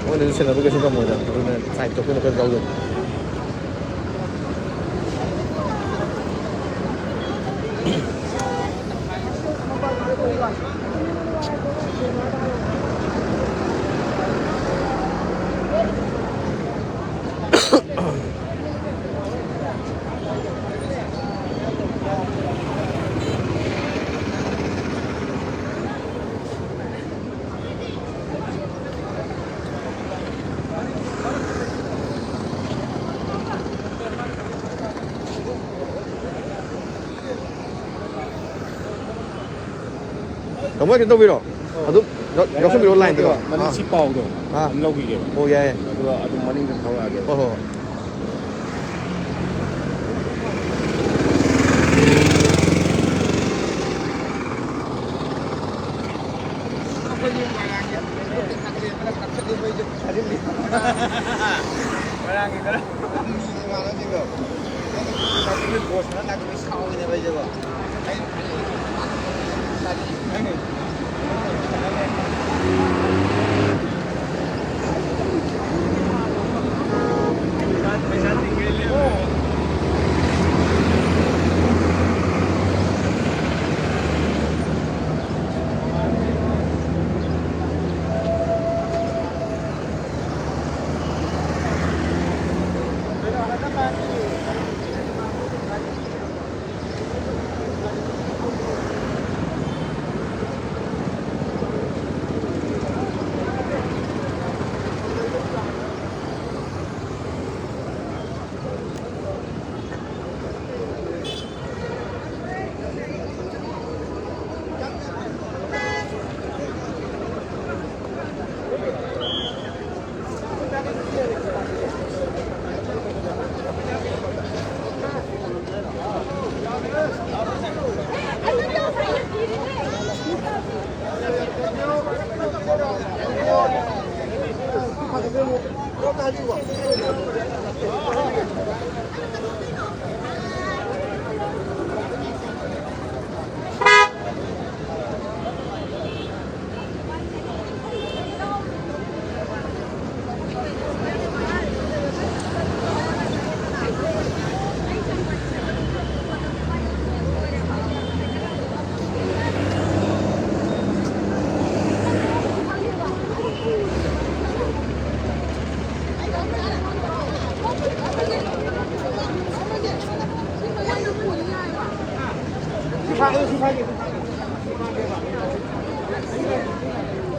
ꯃꯣꯏꯅꯁꯨ ꯁꯤꯟꯅꯕ ꯀꯩꯁꯨ ꯉꯝꯃꯣꯏꯗ꯫ ꯑꯗꯨꯅ ꯁꯥꯏꯠꯇꯣ ꯑꯩꯈꯣꯏꯅ ꯈꯔ ꯌꯥꯎꯗꯣꯏꯅꯦ꯫ ꯇꯥꯃꯣ, ꯀꯩꯅꯣ ꯇꯧꯕꯤꯔꯣ꯫ ꯑꯗꯨꯝ ꯌꯥꯎ-, ꯌꯥꯎꯁꯟꯕꯤꯔꯣ ꯂꯥꯏꯟꯗꯨꯗ꯫ ꯃꯅꯤꯡ ꯑꯥ꯫ ꯁꯤ ꯄꯥꯎꯗꯣ ꯑꯥ꯫ ꯑꯗꯨꯝ ꯂꯧꯈꯤꯒꯦꯕ꯫ ꯑꯣ, ꯌꯥꯏ, ꯌꯥꯏ꯫ ꯑꯗꯨꯒ ꯑꯗꯨꯝ ꯃꯅꯤꯡꯗ ꯊꯧꯔꯛꯑꯒꯦꯕ꯫ ꯍꯣꯏ, ꯍꯣꯏ, ꯍꯣꯏ꯫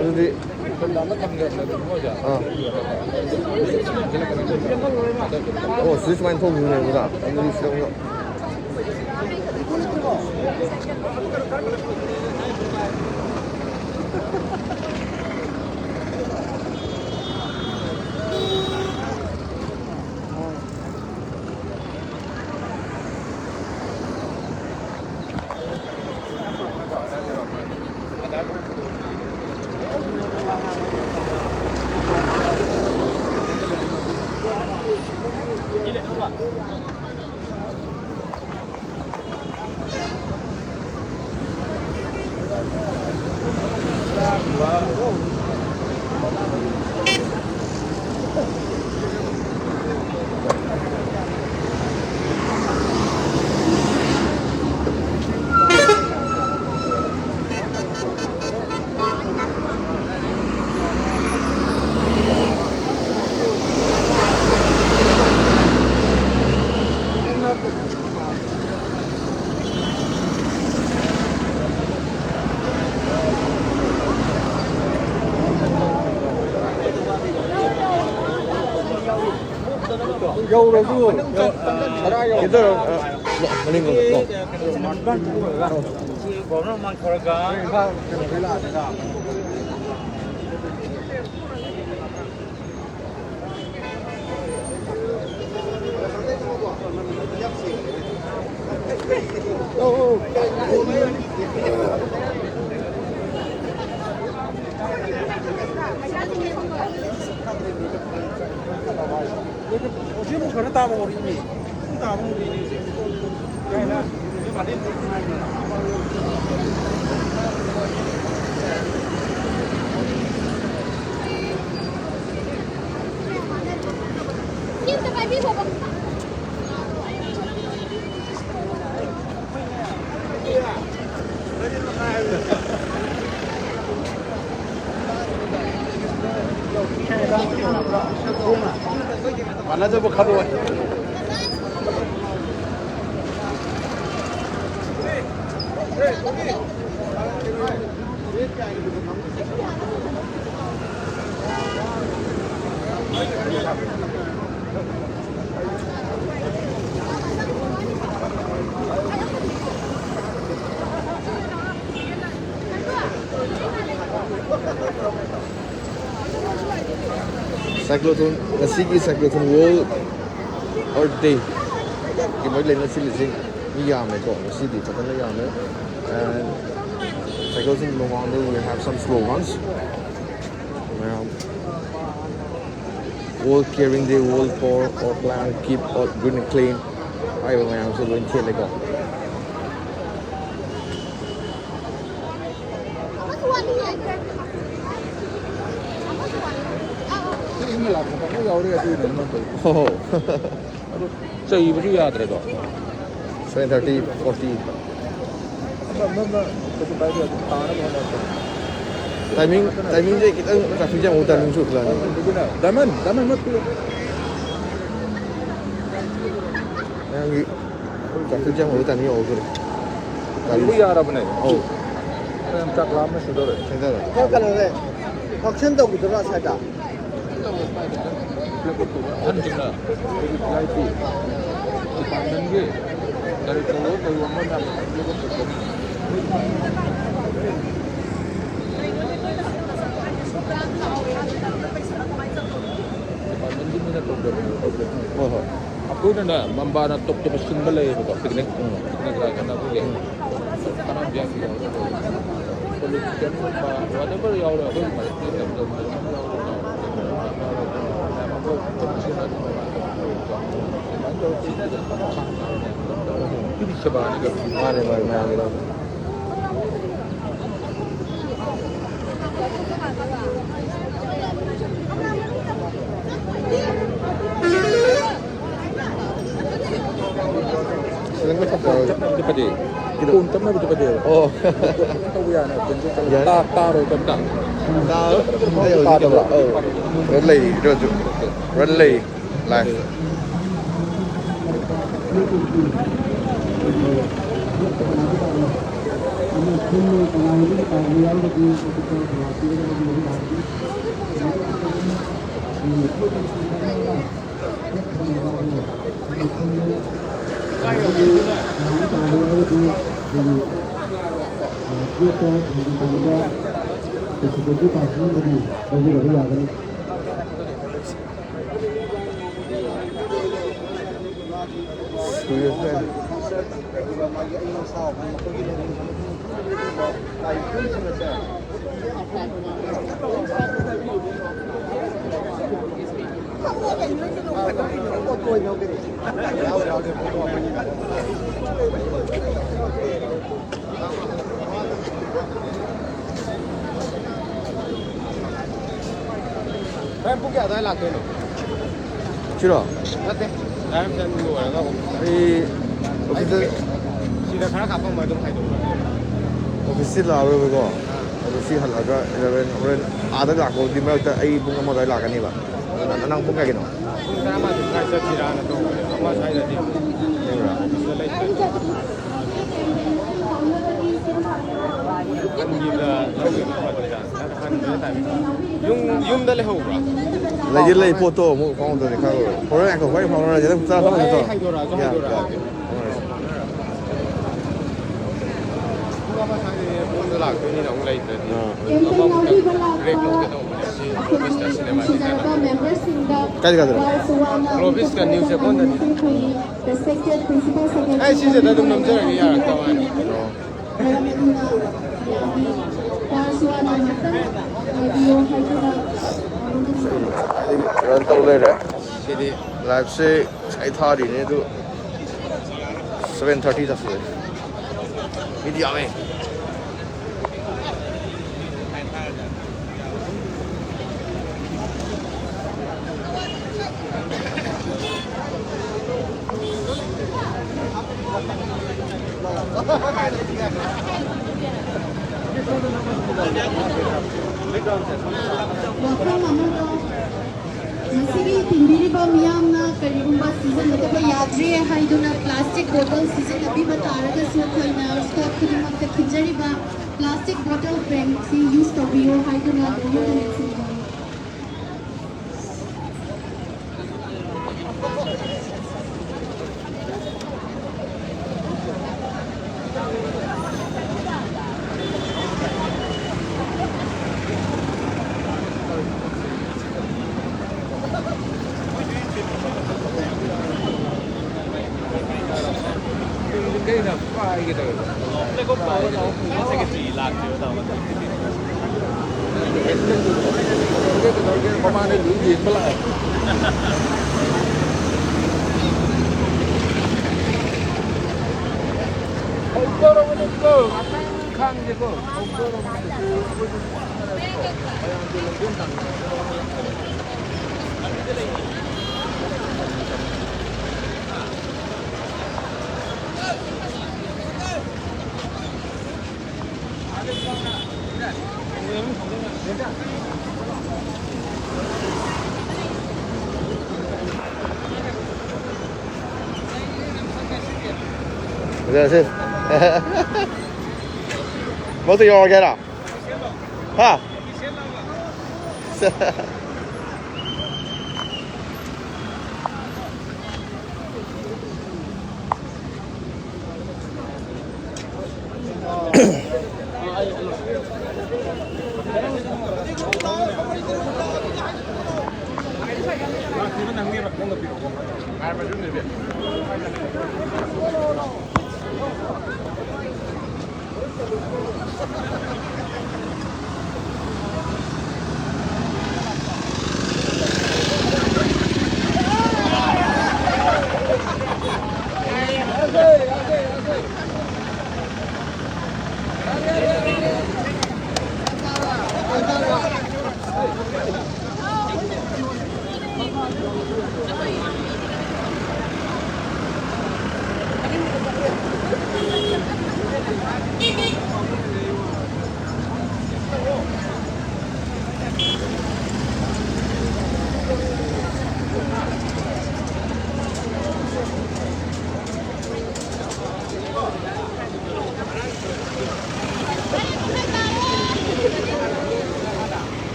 ꯑꯗꯨꯗꯤ ꯑꯥ꯫ ꯑꯣ, ꯁꯤꯗ ꯁꯨꯃꯥꯏꯅ ꯊꯣꯛꯈꯤꯕꯅꯦꯕ꯫ ꯑꯗꯨꯗꯤ ꯁꯤꯗ ꯑꯃꯨꯛ ꯌꯧꯔꯁꯨ ꯈꯔ ꯌꯧ-, ꯈꯤꯇꯪ, ꯑ, ꯃꯅꯤꯡꯂꯣꯝꯗ ꯀꯣ꯫ ꯏꯝꯐꯥꯜ ꯀꯩꯅꯣꯗꯩ ꯂꯥꯛꯑꯒ꯫ ꯍꯧꯖꯤꯛ ꯑꯃꯨꯛ ꯈꯔ ꯇꯥꯕ ꯍꯧꯔꯛꯏꯅꯦ꯫ ꯇꯥꯕ ꯍꯧꯔꯛꯏꯅꯦ ꯍꯧꯖꯤꯛ꯫ ꯃꯥꯟꯅꯗꯕ ꯈꯜꯂꯣꯏ꯫ Cyclothon, ꯉꯁꯤꯒꯤ Cyclothon World Earth Day ꯒꯤ ꯃꯔꯤ ꯂꯩꯅ ꯁꯤꯜꯂꯤꯁꯤ ꯃꯤ ꯌꯥꯝꯃꯦꯀꯣ, ꯉꯁꯤꯗꯤ ꯐꯖꯅ ꯌꯥꯝꯃꯦ꯫ And Cyclothon ꯃꯃꯥꯡꯗ we have some slogans. ꯃꯌꯥꯝ, "World Caring Day, World Power, Our Planet, Keep Earth Green and Clean" ꯍꯥꯏꯔꯤꯕ ꯃꯌꯥꯝꯁꯦ ꯂꯣꯏ ꯊꯦꯠꯂꯦꯀꯣ꯫ ꯏꯪꯅ ꯂꯥꯛꯄ ꯀꯥꯡꯕꯨ ꯌꯥꯎꯔꯦ ꯑꯗꯨꯒꯤꯅꯦ ꯅꯪ ꯇꯧꯔꯤꯗꯣ꯫ ꯍꯣ ꯍꯣ꯫ ꯑꯗꯨ ꯆꯩꯕꯁꯨ ꯌꯥꯗ꯭ꯔꯦꯗꯣ꯫ Seven thirty, forty꯫ ꯑꯃ, ꯑꯃ, ꯑꯃ, ꯀꯩꯁꯨ ꯀꯥꯏꯗꯦ, ꯑꯗꯨꯝ ꯇꯥꯅꯕ ꯍꯣꯠꯅꯔꯛꯀꯅꯤ꯫ Timing, timingꯁꯦ ꯈꯤꯇꯪ traffic jam ꯑꯣꯏꯕ timing ꯁꯨ ꯈꯤꯇꯪ꯫ ꯑꯗꯨꯅ ꯗꯥꯏꯃꯟ, ꯗꯥꯏꯃꯟ ꯃꯠꯇꯨ꯫ ꯃꯌꯥꯝꯒꯤ traffic jam ꯑꯣꯏꯕ timing ꯌꯧꯗꯣꯔꯦ꯫ ꯒꯥꯔꯤ ꯌꯥꯔꯕꯅꯦ꯫ ꯑꯧ꯫ ꯌꯥꯝ ꯆꯥꯛ ꯂꯥꯝꯕ ꯁꯨꯗꯧꯔꯦ꯫ ꯊꯦꯡꯊꯔꯦ꯫ ꯀꯩꯅꯣꯅꯦ, function ꯇꯧꯈꯤꯗꯣꯏꯔꯣ ꯑꯁ꯭ꯋꯥꯏꯗ? ꯑꯍꯟꯁꯤꯡꯅ ꯑꯩꯈꯣꯏꯒꯤ ꯚꯤ ꯑꯥꯏ ꯄꯤ departmentꯀꯤ director ꯑꯣꯏ ꯀꯩ ꯑꯣꯏ ꯃꯣꯏꯅ departmentꯀꯤ ꯃꯤꯅ ꯇꯧꯖꯕꯅꯦꯕ, ꯇꯧꯖꯕꯅꯦꯕ꯫ ꯍꯣꯏ, ꯍꯣꯏ꯫ ꯑꯩꯈꯣꯏꯅꯅꯦ ꯃꯝꯕꯥꯅ ꯇꯣꯞ ꯇꯣꯞꯄ ꯁꯤꯟꯕ ꯂꯩꯌꯦꯕꯀꯣ, picnic, ꯎꯝ, picnic ꯔꯥꯏꯗ ꯍꯥꯏꯅ ꯑꯩꯈꯣꯏꯒꯤ꯫ ꯎꯝ꯫ ꯀꯅꯥꯝ ꯌꯥꯎꯗꯦ꯫ Politicianꯒꯨꯝꯕ, whatever ꯌꯥꯎꯔꯦ, ꯑꯩꯈꯣꯏꯒꯤ ꯃꯔꯛꯇ ꯌꯥꯎꯗꯕ ꯃꯌꯥꯝ ꯌꯥꯎꯔꯦ꯫ ꯑꯗꯨꯗꯤ ꯁꯦꯕꯥꯅꯤꯗ꯫ ꯃꯥꯅꯦ, ꯃꯥꯅꯦ, ꯃꯥꯅꯦ꯫ ꯁꯤꯂꯪꯗ ꯆꯠꯄ ꯌꯥꯎꯔꯣꯏꯗ꯭ꯔꯣ? ꯆꯠꯅꯕꯗꯤ ꯐꯖꯩ꯫ ꯀꯩꯗꯧ-, ꯐꯣꯟ ꯆꯠꯅꯕꯗꯤ ꯐꯖꯩ꯫ ꯑꯣ꯫ ꯇꯧꯕ ꯌꯥꯅꯤ, ꯀꯩꯝꯇ ꯆꯠꯂꯣꯏ꯫ ꯌꯥꯅꯤ꯫ ꯇꯥ-, ꯇꯥꯔꯣꯏ ꯀꯩꯝꯇ꯫ ꯇꯥꯔꯣꯏ꯫ ꯑꯩ ꯍꯧꯖꯤꯛ ꯇꯥꯗꯕ꯭ꯔꯥ? ꯀꯩꯅꯣ, ꯑꯧ꯫ ꯔꯟ ꯂꯩꯔꯤ, ꯔꯟꯁꯨ꯫ ꯔꯟ ꯂꯩꯔꯤ꯫ Live꯫ ꯄꯨꯡ ꯀꯌꯥ ꯑꯗꯨꯋꯥꯏ ꯂꯥꯛꯇꯣꯏꯅꯣ? ꯁꯤꯔꯣ? ꯅꯠꯇꯦ, ꯗꯥꯏꯔꯦꯛꯁꯟ ꯂꯣꯏꯔꯒ ꯑꯩ ꯑꯣꯐꯤꯁꯇ ꯁꯤꯗ ꯈꯔ ꯀꯥꯞꯄꯝꯃ ꯑꯗꯨꯝ ꯍꯥꯏꯗꯣꯛꯈ꯭ꯔꯒꯦ꯫ ꯑꯣꯐꯤꯁꯁꯤ ꯂꯥꯛꯑꯔꯣꯏꯕꯀꯣ꯫ ꯑꯗꯣ ꯁꯤ ꯍꯜꯂꯛꯑꯒ ꯏꯂꯚꯦꯟ, ꯍꯣꯔꯦꯟ ꯑꯥꯗ ꯂꯥꯛꯄꯕꯨꯗꯤ ꯃꯔꯛꯇ ꯑꯩ ꯄꯨꯡ ꯑꯃ ꯑꯗꯨꯋꯥꯏ ꯂꯥꯛꯀꯅꯦꯕ꯫ ꯅꯪ ꯄꯨꯡ ꯀꯌꯥꯒꯤꯅꯣ? ꯄꯨꯡ ꯇꯔꯥꯃꯥꯊꯣꯏ ꯁ꯭ꯋꯥꯏ ꯆꯠꯁꯤꯔꯥꯅ ꯇꯧꯕꯅꯦ, ꯑꯃ ꯁ꯭ꯋꯥꯏꯗꯗꯤ꯫ ꯂꯩꯕ꯭ꯔꯥ? ꯑꯣꯐꯤꯁꯇ ꯂꯩꯇ꯭ꯔꯗꯤ꯫ ꯍꯟꯈꯤꯕꯗ ꯂꯧꯈꯤꯕꯅ ꯐꯗꯣꯏꯔꯥ? ꯌꯨꯝ, ꯌꯨꯝꯗ ꯂꯩꯍꯧꯕ꯭ꯔꯥ? ꯂꯩꯗꯤ ꯂꯩ, ꯄꯣꯠꯇꯣ ꯑꯃꯨꯛ ꯐꯥꯎꯅꯗ꯭ꯔꯗꯤ ꯈꯪꯉꯔꯣꯏ꯫ ꯍꯣꯔꯦꯟ ꯉꯥꯏꯈꯣ, ꯍꯣꯔꯦꯟ ꯐꯥꯎꯅꯔꯁꯦ꯫ ꯑꯗꯨꯝ ꯆꯥ ꯊꯛꯑꯁꯤ ꯇꯧ꯫ ꯍꯥꯏꯗꯣꯔꯛꯑꯁꯨ ꯌꯥ, ꯍꯥꯏꯗꯣꯔꯛꯑꯒꯦ꯫ ꯌꯥ꯫ ꯐꯥꯎꯅꯔꯁꯤ꯫ ꯄꯨꯡ ꯑꯃ ꯁ꯭ꯋꯥꯏꯗꯗꯤ ꯐꯣꯟꯗ ꯂꯥꯛꯇꯣꯏꯅꯤꯅ ꯑꯃꯨꯛ ꯂꯩꯇ꯭ꯔꯗꯤ꯫ ꯑꯥ꯫ ꯑꯃꯨꯛꯇꯪ ꯕ꯭ꯔꯦꯛ ꯂꯧꯒꯦ ꯇꯧꯕꯅꯦ꯫ ꯁꯤ ꯔꯣꯕꯤꯟꯁꯇ ꯁꯤꯅꯦꯃꯥ ꯊꯤꯡꯒꯦ ꯍꯥꯏꯕ꯫ ꯀꯥꯏꯗ ꯀꯥꯏꯗꯅꯣ? ꯔꯣꯕꯤꯟꯁꯀ ꯅ꯭ꯌꯨ ꯆꯦꯛꯀꯣꯟꯗꯅꯤ꯫ ꯑꯩ ꯁꯤꯁꯤꯗ ꯑꯗꯨꯝ ꯅꯝꯖꯔꯒꯦ, ꯌꯥꯔꯛꯇꯕ ꯍꯥꯏꯅ꯫ ꯑꯣ꯫ ꯔꯟ ꯇꯧ ꯂꯩꯔꯦ꯫ ꯁꯤꯗꯤ ꯂꯥꯏꯞꯁꯦ ꯉꯁꯥꯏ ꯊꯥꯔꯤꯅꯦ ꯑꯗꯨ ꯁꯚꯦꯟ ꯊꯥꯔꯇꯤ ꯇꯥꯁꯜꯂꯦ꯫ ꯃꯤꯗꯤ ꯌꯥꯝꯃꯦ꯫ ꯋꯥꯐꯝ ꯑꯃꯅ, ꯃꯁꯤꯒꯤ ꯇꯤꯟꯕꯤꯔꯤꯕ ꯃꯤꯌꯥꯝꯅ ꯀꯔꯤꯒꯨꯝꯕ ꯁꯤꯖꯤꯟꯅꯗꯕ ꯌꯥꯗ꯭ꯔꯦ ꯍꯥꯏꯗꯨꯅ plastic bottle ꯁꯤꯖꯤꯟꯅꯕꯤꯕ ꯇꯥꯔꯒꯁꯨ, ꯑꯩꯈꯣꯏꯅ staff ꯈꯨꯗꯤꯡꯃꯛꯇ ꯈꯤꯟꯖꯔꯤꯕ plastic bottle ban ꯁꯤ use ꯇꯧꯕꯤꯌꯨ ꯍꯥꯏꯗꯨꯅ ꯂꯣꯏꯅꯅ ꯅꯤꯡꯁꯤꯡꯕꯤꯌꯨ꯫ ꯃꯃꯥꯡꯗ ꯂꯨꯏ ꯌꯦꯡꯕ ꯂꯥꯛꯑꯦ꯫ ꯍꯧꯗꯣꯔꯕꯅꯤꯀꯣ, ꯉꯥꯛꯇꯪ ꯈꯥꯡꯁꯦꯀꯣ, ꯍꯧꯗꯣꯔꯕꯅꯤ꯫ That's it. ꯃꯣꯏꯗ ꯌꯧꯔꯒꯦꯔꯥ? ꯍꯥ?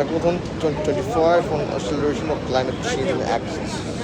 Cyclotron twenty twenty-five on acceleration of climate change and access.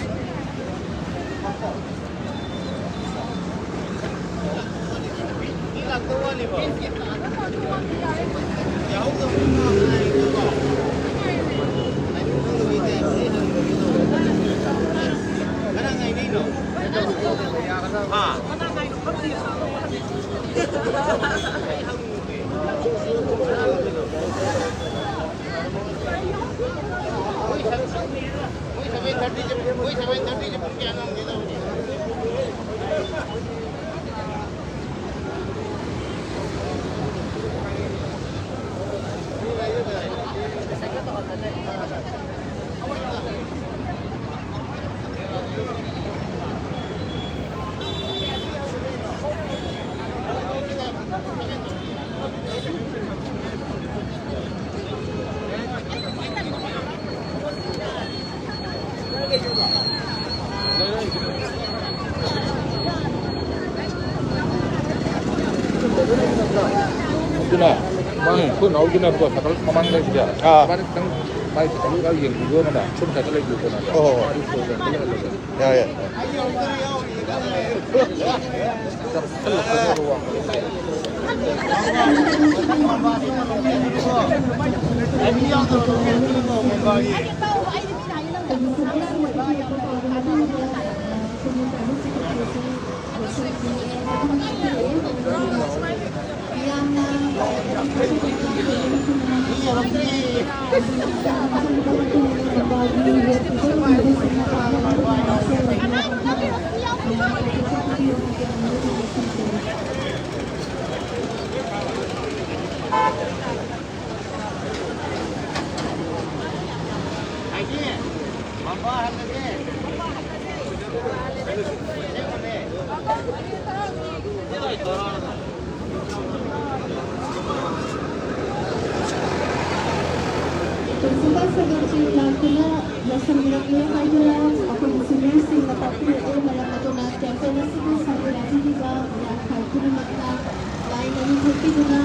ꯑꯗꯨꯅ ꯃꯥ ꯎꯝ꯫ ꯑꯩꯈꯣꯏ ꯅꯥꯎꯒꯤꯅꯀꯣ ꯁꯥꯏꯀꯜ ꯃꯃꯥꯡ ꯂꯩꯕꯁꯦ ꯑꯥ꯫ ꯃꯥꯅ ꯈꯤꯇꯪ ꯃꯥꯏ ꯁꯥꯏꯀꯜ ꯈꯔ ꯌꯦꯡꯕꯤꯌꯣꯅ ꯁꯨꯝ ꯁꯥꯏꯀꯜ ꯂꯩꯕꯤꯌꯣꯅ ꯍꯣꯏ, ꯍꯣꯏ, ꯍꯣꯏ꯫ ꯃꯥꯗꯤ ꯐꯣꯟ ꯌꯥꯝ ꯀꯜꯂꯛꯑꯦꯕ꯫ ꯌꯥꯏ, ꯌꯥꯏ꯫ ꯌꯥꯝ ꯀꯜꯂꯛꯀꯅꯣꯕ ꯋꯥꯡꯃꯗ꯫ Principal Secretary ꯂꯥꯛꯇꯨꯅ ꯂꯣꯏꯁꯤꯟꯕꯤꯔꯛꯂꯦ ꯍꯥꯏꯗꯨꯅ ꯑꯩꯈꯣꯏꯒꯤ seniorꯁꯤꯡꯅ ꯇꯥꯛꯄꯤꯔꯛꯂꯦ꯫ ꯃꯔꯝ ꯑꯗꯨꯅ campaign ꯑꯁꯤꯕꯨ ꯁꯔꯨꯛ ꯌꯥꯕꯤꯔꯤꯕ ꯃꯌꯥꯝ ꯈꯥꯏ ꯄꯨꯝꯅꯃꯛꯇ line ꯑꯅꯤ ꯊꯣꯛꯄꯤꯗꯨꯅ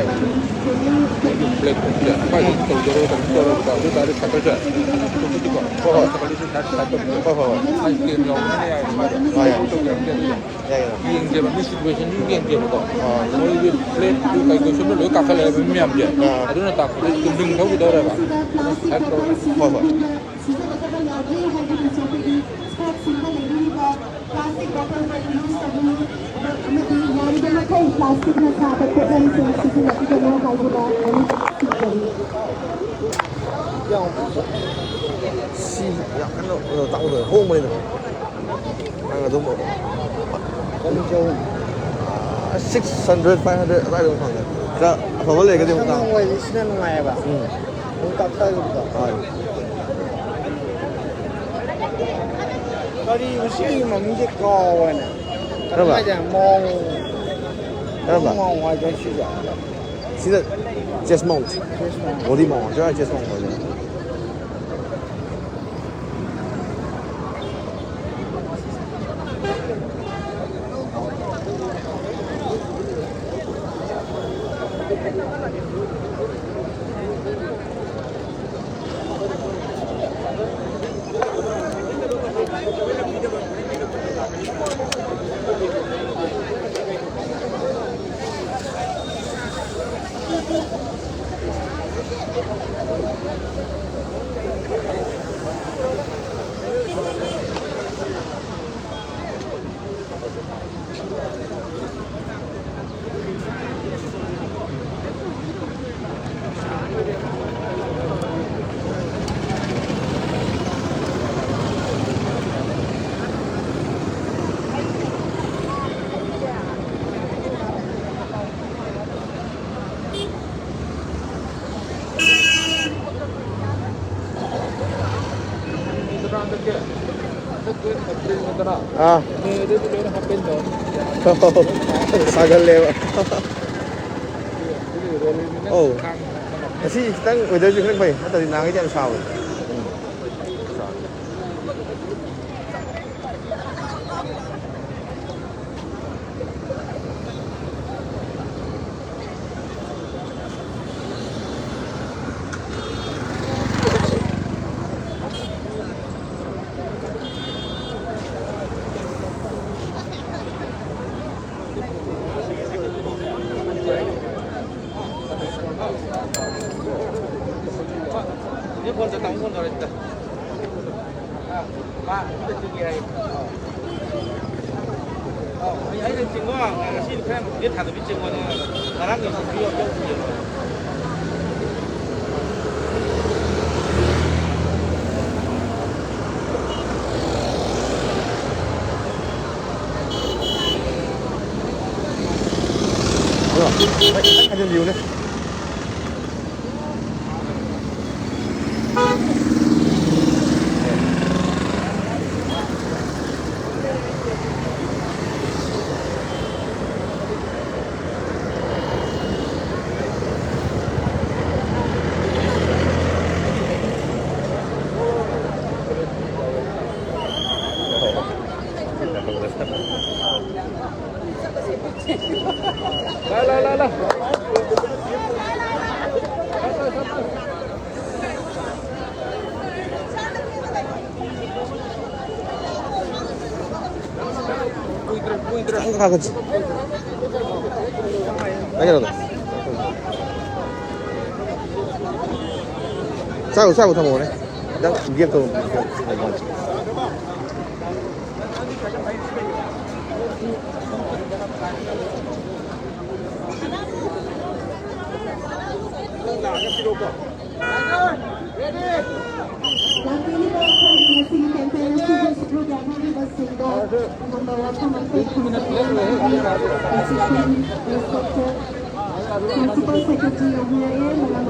ꯃꯅꯤꯄꯨꯔꯤ ꯄ꯭ꯂꯦꯠꯁꯦ ꯄꯥꯏꯕ ꯇꯧꯖꯔꯣ, ꯀꯩꯅꯣ ꯇꯧꯔꯣ, ꯑꯗꯨ ꯇꯥꯔꯗꯤ ꯁꯥꯏꯀꯜꯁꯦ ꯍꯣꯏ ꯍꯣꯏ꯫ ꯁꯥꯏꯀꯜꯁꯦ ꯁꯥꯏꯠ ꯁꯥꯏꯠ ꯇꯧꯕꯤꯌꯣ꯫ ꯍꯣꯏ ꯍꯣꯏ ꯍꯣꯏ꯫ ꯃꯥꯏ ꯀꯦꯟ ꯌꯥꯎꯕꯅꯤꯅ ꯌꯥꯏꯌꯦ꯫ ꯍꯣꯏ ꯍꯣꯏ꯫ ꯇꯧꯕꯤꯔꯝꯒꯦ ꯑꯗꯨꯗꯤ꯫ ꯌꯥꯏ ꯌꯥꯏ꯫ ꯌꯦꯡꯁꯦꯕ, ꯃꯤ ꯁꯤꯆꯨꯋꯦꯁꯟꯁꯨ ꯌꯦꯡꯁꯦꯕꯀꯣ꯫ ꯑꯥ꯫ ꯃꯣꯏꯒꯤ ꯄ꯭ꯂꯦꯠ ꯀꯩꯀꯩ ꯁꯣꯝꯗ ꯂꯣꯏ ꯀꯥꯈꯠꯂꯛꯑꯦꯕ ꯃꯤ ꯃꯌꯥꯝꯁꯦ꯫ ꯑꯥ꯫ ꯑꯗꯨꯅ ꯇꯥꯛꯄꯗꯤ ꯆꯨꯝꯗ꯭ꯔꯤꯡ ꯊꯧꯈꯤꯗꯧꯔꯦꯕ꯫ ꯁꯥꯏꯠ ꯇꯧꯔꯣ꯫ ꯍꯣꯏ ꯍꯣꯏ꯫ ꯄ꯭ꯂꯥꯁꯇꯤꯛ ꯕꯣꯇꯜ ꯌꯨꯁ ꯇꯧꯕꯤꯌꯨ ꯑꯃꯗꯤ ꯌꯥꯔꯤꯕ ꯃꯈꯩ ꯄ꯭ꯂꯥꯁꯇꯤꯛꯅ ꯁꯥꯕ ꯄꯣꯠꯂꯝꯁꯤꯡ ꯁꯤꯖꯤꯟꯅꯕꯤꯒꯅꯨ ꯍꯥꯏꯗꯨꯅ ꯃꯅꯤꯄꯨꯔ ꯁꯤꯖꯔꯤ꯫ ꯁꯤ ꯌꯥꯝ ꯀꯟꯅ ꯀꯩꯅꯣ ꯇꯥꯛꯄꯗꯣ ꯍꯣꯡꯕꯅꯤꯗ꯫ ꯅꯪ ꯑꯗꯨꯝ ꯆꯅꯤ ꯆꯍꯨꯝ꯫ ꯁꯤꯛꯁ ꯍꯟꯗ꯭ꯔꯦꯠ, ꯐꯥꯏꯚ ꯍꯟꯗ꯭ꯔꯦꯠ ꯑꯗꯨꯋꯥꯏꯗ ꯑꯗꯨꯝ ꯐꯪꯉꯦ꯫ ꯈꯔ ꯑꯐꯕ ꯂꯩꯔꯒꯗꯤ ꯑꯃꯨꯛ ꯇꯥꯡꯕ꯫ ꯑꯣꯏꯔꯗꯤ ꯁꯤꯅ ꯅꯨꯡꯉꯥꯏꯌꯦꯕ꯫ ꯎꯝ꯫ ꯑꯗꯨꯝ ꯀꯥꯞꯊꯈꯤꯕꯗꯣ꯫ ꯍꯣꯏ꯫ ꯀꯔꯤ ꯃꯁꯤꯒꯤ ꯃꯃꯤꯡꯁꯦ ꯀꯥꯎꯔꯦꯅꯦ꯫ ꯀꯔꯝꯕ? ꯀꯃꯥꯏꯅ ꯃꯥꯎ-, ꯀꯔꯝꯕ? ꯃꯥꯎ ꯍꯥꯏꯗꯣꯏ ꯁꯤꯁꯦ? ꯁꯤꯗ chess mount. Chess mount. Body mount. Chess mount ꯑꯣꯏꯗꯣꯏꯅꯦ꯫ ꯑꯥ꯫ ꯁꯥꯒꯠꯂꯦꯕ꯫ ꯑꯧ꯫ ꯉꯁꯤ ꯈꯤꯇꯪ ꯋꯦꯗꯔꯁꯦ ꯈꯤꯇꯪ ꯐꯩ, ꯅꯠꯇ꯭ꯔꯗꯤ ꯅꯍꯥꯟꯈꯩꯗꯤ ꯌꯥꯝ ꯁꯥꯕꯅꯦ꯫ ꯐꯣꯟ ꯇꯧꯔꯦ, ꯇꯥꯃꯣ ꯐꯣꯟ ꯇꯧꯔꯦ ꯁꯤꯗ꯫ ꯑꯥ, ꯃꯥ ꯑꯝꯇ ꯆꯤꯡꯒꯦ ꯍꯥꯏ꯫ ꯑꯥ, ꯑꯩ, ꯑꯩꯅ ꯆꯤꯡꯉꯣ, ꯉꯁꯤ ꯈꯔ ꯗꯦꯠ ꯊꯥꯗꯕꯤ ꯆꯤꯡꯉꯣ, ꯅꯪ ꯉꯔꯥꯡꯒꯤ ꯌꯧꯁꯤꯟꯕꯤꯌꯣ, ꯌꯧꯁꯤꯟꯕꯤꯌꯣ꯫ ꯑꯗꯣ, ꯈꯤꯇꯪ ꯍꯟꯖꯤꯟꯕꯤꯌꯨꯅꯦ꯫ ꯆꯥꯛ ꯆꯥꯕ ꯊꯝꯃꯧꯔꯦ꯫ ꯈꯤꯇꯪ ꯒꯦꯞ ꯇꯧ꯫ ꯂꯥꯛꯄꯤꯔꯤꯕ ꯑꯩꯈꯣꯏꯒꯤ ꯉꯁꯤꯒꯤ campaign ꯑꯁꯤꯒꯤ ꯁꯔꯨꯛ ꯌꯥꯕꯤꯔꯤꯕꯁꯤꯡꯗ ꯑꯗꯣꯝꯗ ꯋꯥꯐꯝ ꯑꯃꯇꯪ ꯊꯝꯖꯒꯦ꯫ Principal Secretary ꯌꯧꯕꯤꯔꯛꯑꯦ, ꯃꯌꯥꯝ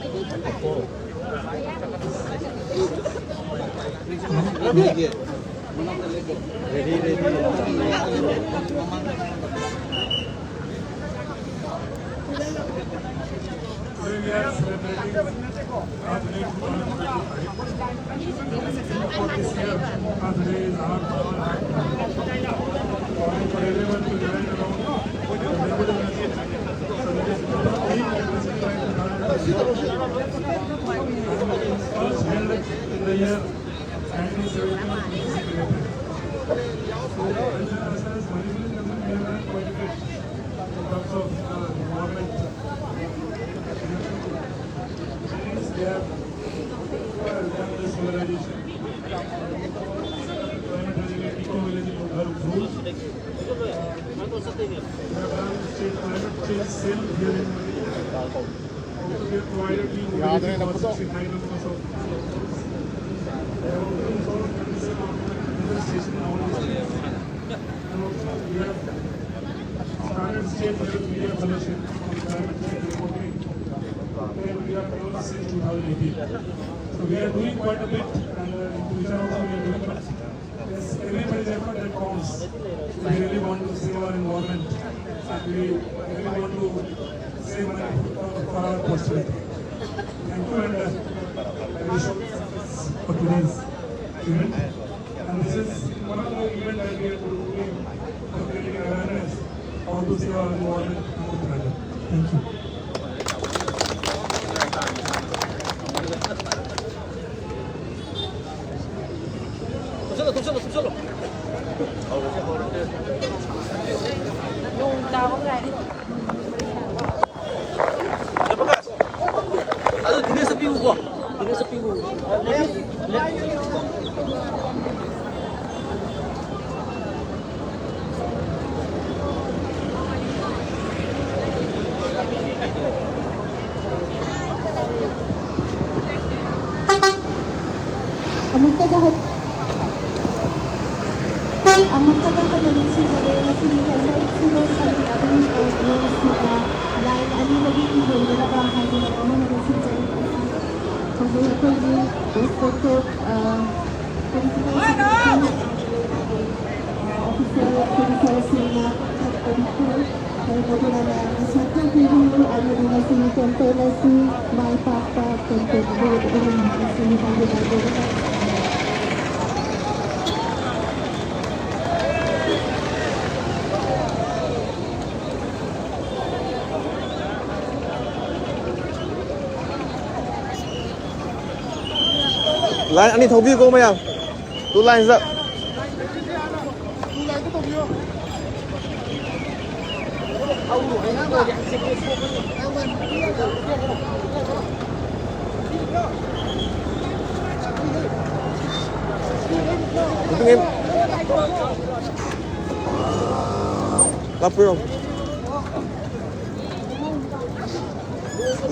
ꯑꯗꯨ Today we are celebrating Earth Day two thousand twenty-five. For this year, Earth Day is our, our heart. Calling for everyone to unite around the first held in the year nineteen seventy-one. So, as far as Manipur is concerned, we have done quite a bit in terms of, uh, environment. They have, uh, done the solarization. Climate has been eco village in Gharu. They have done state climate change cell here in Manipur. Also, they have provided me mobility for sixty-five numbers of. They have also installed twenty-seven automatic station in all the states. And also, we have started state level media fellowship on climate change reporting. And we have developed since two thousand eighteen. So we are doing quite a bit, and, uh, in future also we are doing much. Yes, everybody's effort that counts. We really want to save our environment. And we really want to save money for, for our posterity. Thank you, and, uh, I wish you success for today's event. And this is one of the events that we are doing for creating awareness how to save our environment and the planet. Thank you. ꯑꯗꯨ ꯗꯤꯅꯦꯁꯇ ꯄꯤꯌꯨꯀꯣ, ꯗꯤꯅꯦꯁꯇ ꯄꯤꯌꯨ꯫ ꯑꯃꯨꯛꯇꯒ ꯍꯥꯏ-, ꯑꯃꯨꯛꯇꯒ ꯍꯟꯅ ꯅꯤꯡꯁꯤꯡꯖꯔꯦ꯫ ꯉꯁꯤꯒꯤ helmet ꯁꯤꯔꯣ ꯁꯥꯕꯤ ꯑꯗꯨꯝ line ꯑꯅꯤꯗꯒꯤ ꯂꯣꯏꯅꯅꯕ ꯍꯥꯏꯗꯨꯅ ꯑꯃꯨꯛ ꯍꯟꯅ ꯅꯤꯡꯁꯤꯡꯖꯔꯤ꯫ ꯑꯩꯈꯣꯏꯒꯤ ꯔꯦꯁꯄꯦꯛꯇꯦꯗ ꯄ꯭ꯔꯤꯟꯁꯤꯄꯜ ꯁꯦꯀ꯭ꯔꯦꯇꯔꯤ, ꯑꯣꯐꯤꯁꯤꯌꯦꯜ ꯑꯣꯐꯤꯁꯔꯁꯤꯡꯅ ꯆꯠꯄꯗꯁꯨ ꯑꯩꯈꯣꯏ ꯃꯗꯨꯅ ꯃꯌꯥꯝꯅ ꯁꯞꯄꯣꯔꯠ ꯄꯤꯕꯤꯌꯨ, ꯑꯗꯨꯗꯨꯅ ꯁꯤꯒꯤ ꯀꯦꯝꯄꯦꯟ ꯑꯁꯤ ꯃꯥꯏ ꯄꯥꯛꯄ ꯀꯦꯝꯄꯦꯟ ꯑꯃ ꯑꯣꯏꯔꯛꯅꯕ ꯍꯥꯏꯅ ꯁꯤꯒꯤ ꯍꯥꯏꯖꯕ ꯍꯥꯏꯖꯕ꯫ ꯂꯥꯏꯟ ꯑꯅꯤ ꯊꯧꯕꯤꯌꯨꯀꯣ ꯃꯌꯥꯝ꯫ ꯇꯨ ꯂꯥꯏꯟꯁꯇ꯫ ꯂꯥꯛꯄꯤꯔꯣ꯫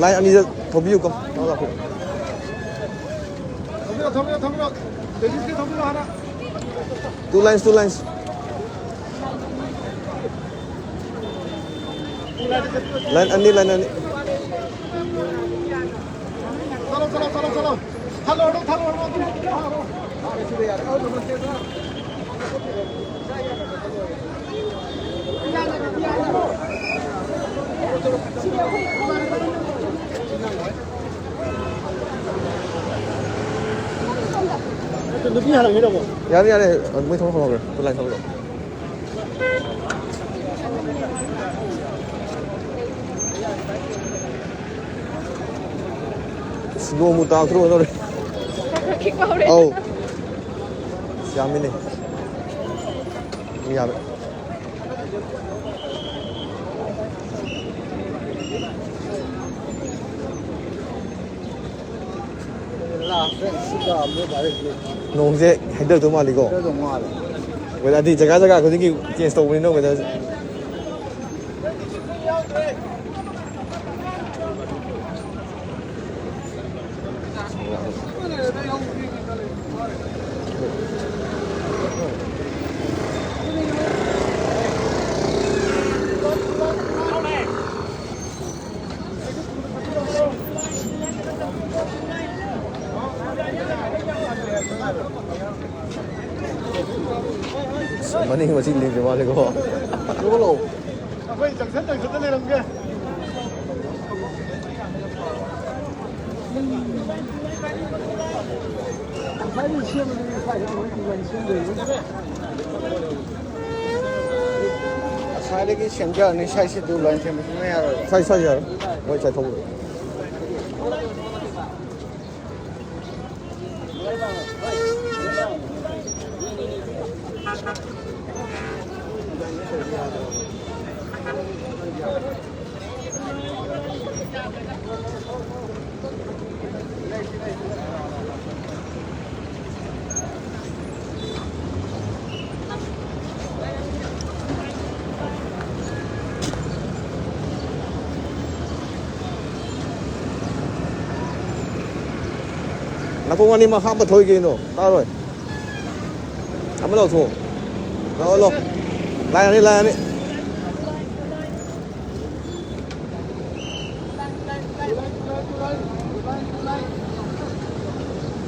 ꯂꯥꯏꯟ ꯑꯅꯤꯗ ꯊꯧꯕꯤꯌꯨꯀꯣ꯫ ꯂꯥꯛꯄꯤꯔꯣ꯫ ꯊꯧꯕꯤꯔꯣ, ꯊꯧꯕꯤꯔꯣ, ꯊꯧꯕꯤꯔꯣ꯫ ꯂꯦꯗꯤꯁꯀꯤ ꯊꯧꯕꯤꯔꯣ ꯍꯥꯟꯅ꯫ Two lines, two lines. Line ꯑꯅꯤ, ꯂꯥꯏꯟ ꯑꯅꯤ꯫ ꯆꯠꯂꯣ, ꯆꯠꯂꯣ, ꯆꯠꯂꯣ, ꯆꯠꯂꯣ꯫ ꯊꯜꯂꯣ, ꯊꯜꯂꯣ, ꯊꯜꯂꯣ꯫ ꯅꯨꯄꯤ ꯍꯥꯟꯅ ꯍꯪꯒꯗꯧꯕ꯫ ꯌꯥꯔꯦ, ꯌꯥꯔꯦ, ꯃꯣꯏ ꯊꯕꯛ ꯍꯧꯔꯦ꯫ ꯇꯨ ꯂꯥꯏꯟ ꯊꯕꯛ ꯇꯧ꯫ ꯑꯁ, ꯅꯣꯡꯃꯨ ꯇꯥꯔꯛꯇ꯭ꯔꯣ ꯇꯧꯔꯦ꯫ ꯈꯔ ꯈꯤꯛꯄ ꯍꯧꯔꯦ꯫ ꯑꯧ꯫ ꯑꯁ, ꯌꯥꯝꯃꯤꯅꯦ꯫ ꯃꯤ ꯌꯥꯝꯃꯦ꯫ ꯅꯣꯡꯁꯦ ꯍꯩꯊꯔꯛꯇꯧ ꯃꯥꯜꯂꯤꯀꯣ꯫ ꯍꯩꯊꯔꯛꯇꯧ ꯃꯥꯜꯂꯦ꯫ ꯋꯦꯗꯔꯗꯤ ꯖꯒꯥ ꯖꯒꯥ ꯈꯨꯗꯤꯡꯒꯤ ꯆꯦꯟꯖ ꯇꯧꯕꯅꯤꯅ ꯋꯦꯗꯔꯁꯦ꯫ ꯃꯅꯤꯡ ꯃꯁꯤꯡ ꯂꯤꯡꯗ꯭ꯔꯤ ꯃꯥꯜꯂꯦꯀꯣ꯫ ꯂꯧꯈꯠꯂꯣ꯫ ꯑꯩꯈꯣꯏ ꯖꯪꯁꯟ ꯖꯪꯁꯟꯗ ꯂꯩꯔꯝꯒꯦ꯫ ꯉꯁꯥꯏꯗꯒꯤ ꯁꯦꯝꯖꯔꯅꯤ, ꯁ꯭ꯋꯥꯏꯁꯤꯗꯤ ꯂꯣꯏ ꯁꯦꯝꯕ ꯁꯨꯡꯌꯥ ꯌꯥꯔꯣꯏ꯫ ꯁ꯭ꯋꯥꯏ, ꯁ꯭ꯋꯥꯏ ꯌꯥꯔꯣꯏ꯫ ꯃꯣꯏ ꯆꯥꯏꯊꯣꯛꯎꯔꯣ꯫ ꯅꯥꯀꯣꯡ ꯑꯅꯤꯃꯛ ꯍꯥꯞꯄ ꯊꯣꯛꯏ ꯀꯩꯅꯣ, ꯇꯥꯔꯣꯏ꯫ ꯑꯃ ꯂꯧꯊꯣꯛꯑꯣ꯫ ꯂꯥꯛꯑꯣ, ꯂꯥꯛꯑꯣ꯫ ꯂꯥꯏ ꯑꯅꯤ, ꯂꯥꯏ ꯑꯅꯤ꯫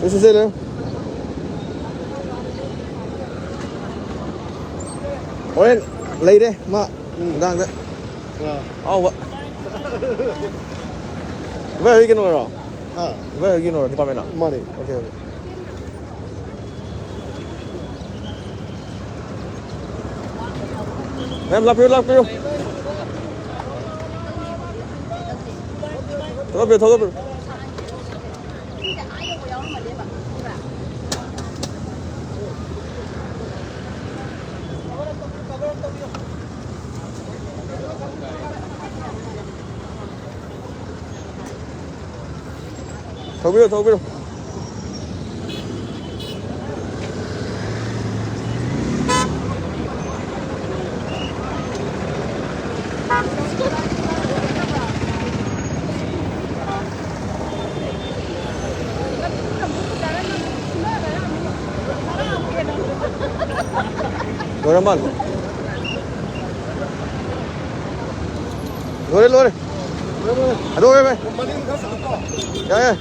ꯁꯤ, ꯁꯤ, ꯁꯤ, ꯂꯩꯌꯨ꯫ ꯍꯣꯔꯦꯟ ꯂꯩꯔꯦ ꯃꯥ ꯅꯨꯡꯗꯥꯡꯗ꯫ ꯑꯥ꯫ ꯑꯍꯥꯎꯕ꯫ ꯏꯕꯥꯏ ꯍꯣꯏ ꯀꯩꯅꯣꯔꯣ? ꯍꯥ? ꯏꯕꯥꯏ ꯍꯣꯏ ꯀꯩꯅꯣꯔꯣ, ꯗꯤꯄꯥꯔꯠꯃꯦꯟꯂꯣ? ꯃꯥꯅꯦ꯫ Okay, okay. ꯃꯦꯝ, ꯂꯥꯛꯄꯤꯌꯨ, ꯂꯥꯛꯄꯤꯌꯨ꯫ ꯊꯧꯒꯠꯄꯤꯌꯨ, ꯊꯧꯒꯠꯄꯤꯌꯨ꯫ ꯊꯧꯕꯤꯔꯣ, ꯊꯧꯕꯤꯔꯣ꯫ ꯂꯣꯏꯔ ꯃꯥꯜꯂꯦ꯫ ꯂꯣꯏꯔꯦ, ꯂꯣꯏꯔꯦ꯫ ꯊꯥꯗꯣꯛꯑꯣ, ꯚꯥꯏ꯫ ꯌꯥꯏ, ꯌꯥꯏ꯫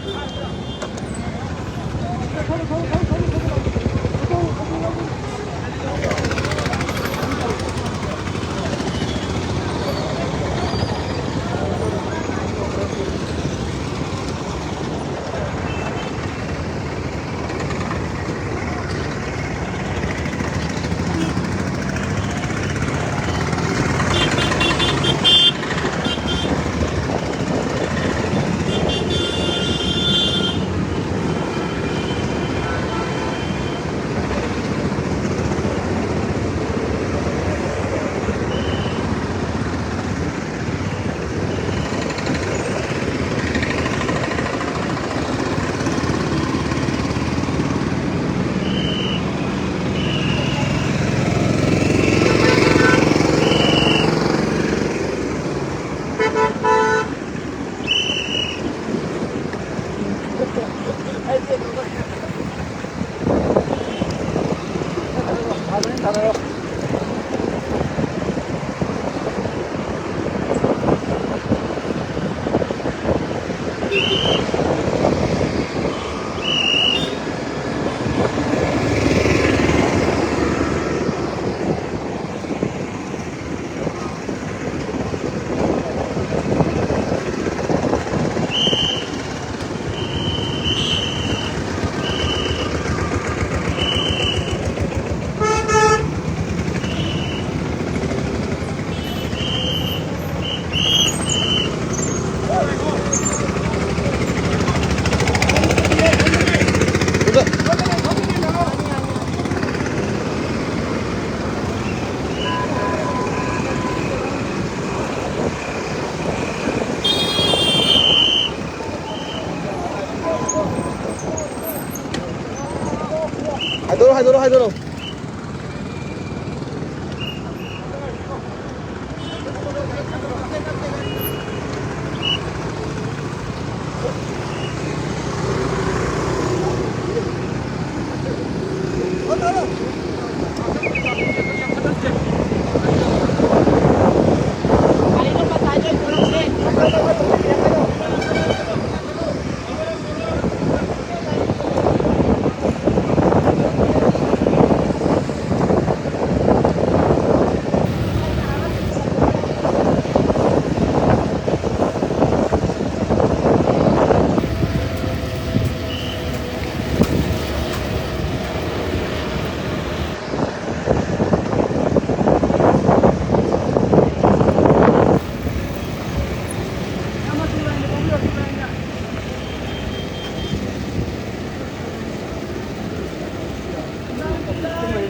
ꯍꯥꯏꯗꯣꯔꯣ, ꯍꯥꯏꯗꯣꯔꯣ, ꯍꯥꯏꯗꯣꯔꯣ꯫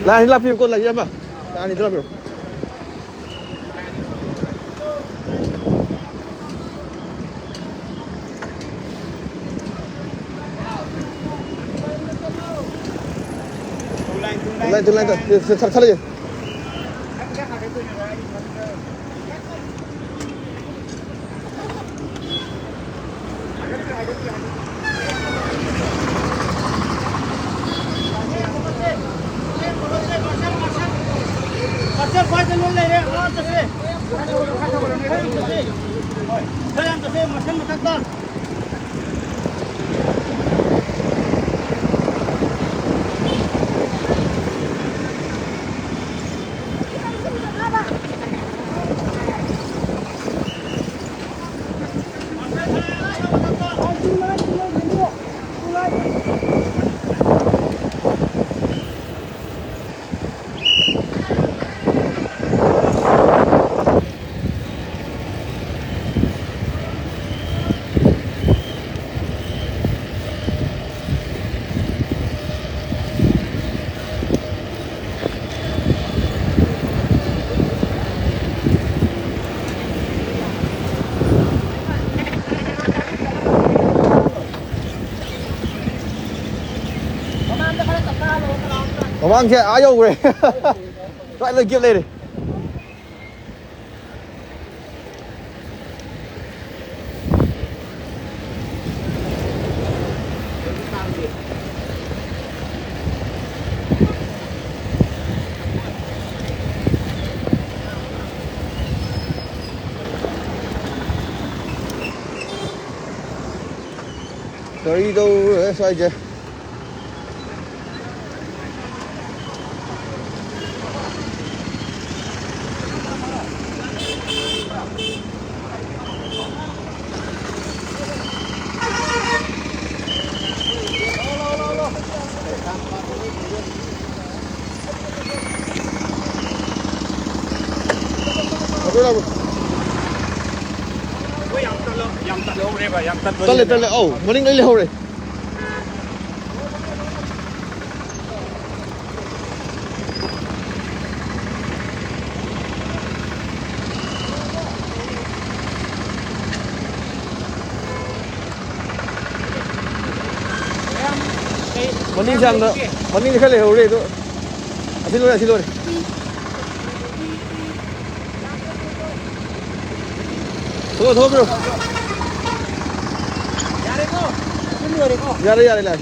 ꯂꯥꯏꯟ ꯂꯥꯛꯄꯤꯌꯨꯀꯣ, ꯂꯥꯏꯟ ꯑꯃ꯫ ꯂꯥꯏꯟ ꯑꯅꯤꯗ ꯂꯥꯛꯄꯤꯌꯨ꯫ Line two, line two. ꯁꯤ, ꯁꯤ, ꯊꯠ-, ꯊꯠꯂꯒꯦ꯫ ꯃꯥꯔꯁꯦꯜ ꯈ꯭ꯋꯥꯏꯗ ꯂꯣꯏ ꯂꯩꯔꯦ꯫ ꯑꯥ, ꯆꯠꯁꯦ꯫ ꯈꯔ ꯌꯥꯝ ꯆꯠꯁꯦ꯫ ꯃꯥꯔꯁꯦꯜ ꯃꯊꯛꯇ꯫ ꯃꯃꯥꯡꯁꯦ ꯑꯥ ꯌꯧꯈ꯭ꯔꯦ꯫ ꯁ꯭ꯋꯥꯏꯗ ꯒꯦꯞ ꯂꯩꯔꯦ꯫ ꯀꯔꯤ ꯇꯧꯔꯦ ꯁ꯭ꯋꯥꯏꯁꯦ? ꯑꯩꯈꯣꯏ ꯂꯥꯛꯄ꯫ ꯃꯣꯏ ꯌꯥꯝ ꯇꯠꯂ-, ꯌꯥꯝ ꯇꯠꯍꯧꯔꯦꯕ, ꯌꯥꯝ ꯇꯠꯄ ꯇꯠꯂꯦ, ꯂꯩꯔꯦ꯫ ꯇꯠꯂꯦ꯫ ꯑꯧ, ꯃꯅꯤꯡ ꯂꯣꯏ ꯂꯩꯍꯧꯔꯦ꯫ ꯃꯅꯤꯡꯁꯦ ꯌꯥꯝꯅ, ꯃꯅꯤꯡꯁꯦ ꯈꯔ ꯂꯩꯍꯧꯔꯦ ꯑꯗꯣ꯫ ꯑꯁꯤ ꯂꯣꯏꯔꯦ, ꯑꯁꯤ ꯂꯣꯏꯔꯦ꯫ ꯊꯣꯛꯂꯣ, ꯊꯣꯛꯂꯣ, ꯊꯣꯛꯂꯣ꯫ ꯌꯥꯔꯦꯀꯣ? ꯑꯗꯨꯝ ꯂꯣꯏꯔꯦꯀꯣ? ꯌꯥꯔꯦ, ꯌꯥꯔꯦ, ꯌꯥꯔꯦ꯫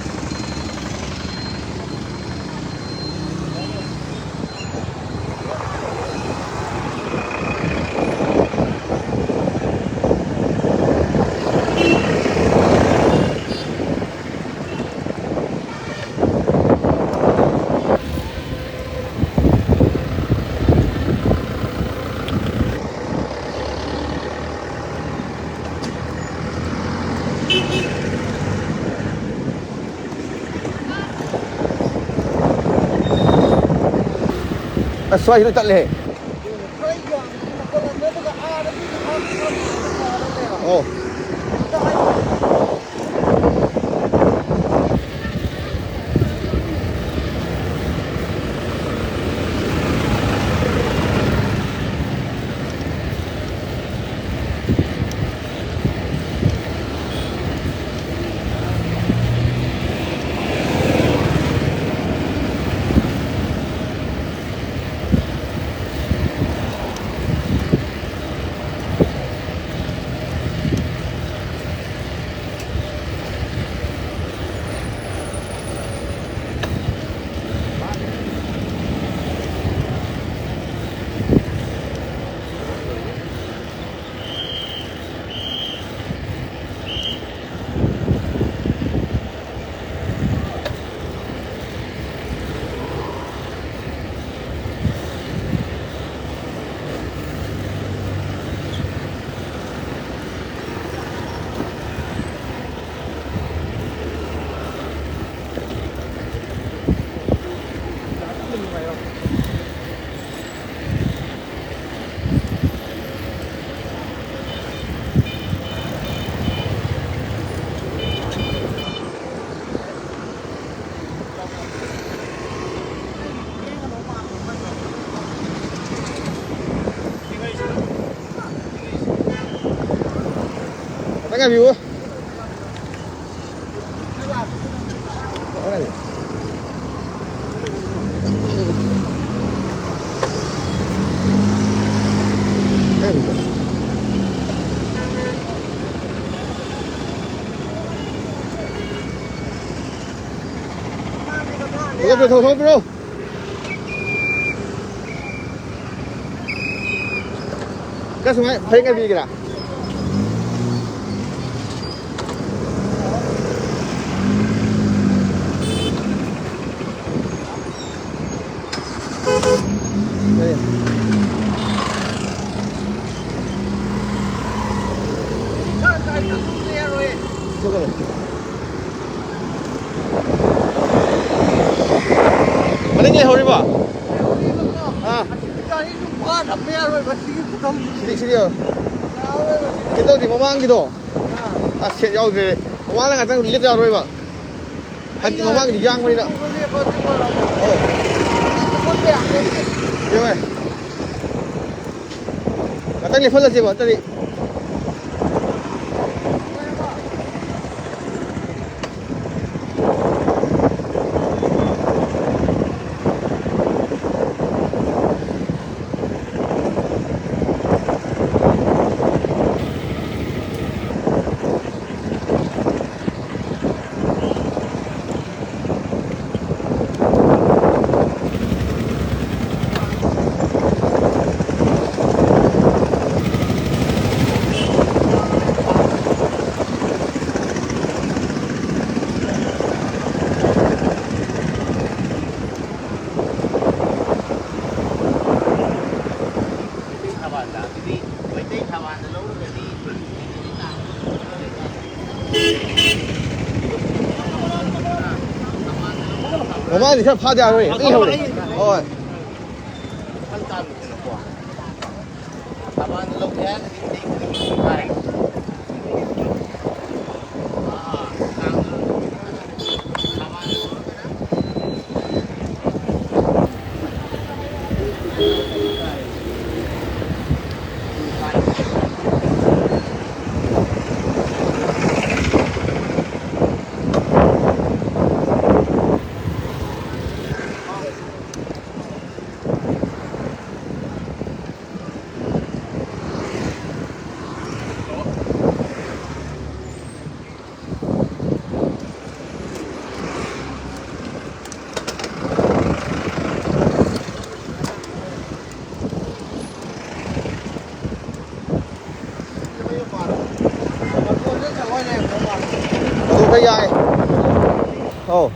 ꯑꯁ, ꯁ꯭ꯋꯥꯏꯁꯤꯗ ꯇꯠꯂꯦꯍꯦ꯫ ꯑꯣ꯫ ꯉꯥꯏꯕꯤꯌꯨ꯫ ꯊꯣꯛ, ꯊꯣꯛ, ꯊꯣꯛ, ꯊꯣꯛ꯫ ꯀꯁꯨꯃꯥꯏ ꯐꯩ ꯀꯕꯤꯒ꯭ꯔꯥ? ꯃꯅꯤꯡ ꯂꯩꯍꯧꯔꯤꯕꯣ? ꯑꯥ꯫ ꯒꯥꯔꯤꯁꯨ ꯐꯥ ꯊꯝꯕ ꯌꯥꯔꯣꯏꯕ ꯁꯤꯒꯤ ꯈꯨꯊꯝꯁꯤꯗꯤ꯫ ꯁꯤꯗꯤ, ꯁꯤꯗꯤ ꯌꯦꯡꯉꯣ꯫ ꯌꯥꯔꯣꯏꯕ ꯁꯤꯗꯤ꯫ ꯀꯩꯅꯣ ꯇꯧꯗꯦ, ꯃꯃꯥꯡꯒꯤꯗꯣ꯫ ꯑꯥ꯫ ꯑꯁ, ꯁꯦꯠ ꯌꯥꯎꯗ꯭ꯔꯦ꯫ ꯃꯃꯥꯡꯗ ꯉꯥꯛꯇꯪ ꯂꯤꯠ ꯌꯥꯔꯣꯏꯕ꯫ ꯍꯟꯗꯛ ꯃꯃꯥꯡꯒꯤꯗꯤ ꯌꯥꯡꯕꯅꯤꯅ꯫ ꯑꯧ꯫ ꯌꯦꯡꯉꯣ꯫ ꯉꯥꯛꯇꯪ ꯂꯦꯞꯍꯜꯂꯁꯦꯕ ꯅꯠꯇ꯭ꯔꯗꯤ꯫ ꯃꯩꯇꯩ ꯊꯕꯥꯜꯗ, ꯑꯗꯨꯗꯤ ꯃꯩꯇꯩ ꯊꯕꯥꯜꯗ ꯂꯧꯔꯒꯗꯤ ꯃꯃꯥꯡꯗꯤ ꯈꯔ ꯐꯥꯗ ꯌꯥꯔꯣꯏ꯫ ꯃꯤ ꯍꯧꯔꯦ꯫ ꯍꯣꯏ꯫ ꯊꯕꯥꯜꯗ ꯂꯧꯒꯦ ꯍꯥꯏꯔꯒꯗꯤ ꯃꯩꯇꯩ ꯈꯨꯗꯤꯡꯃꯛ ꯐꯥꯔꯦ꯫ ꯌꯥꯏ꯫ ꯑꯧ꯫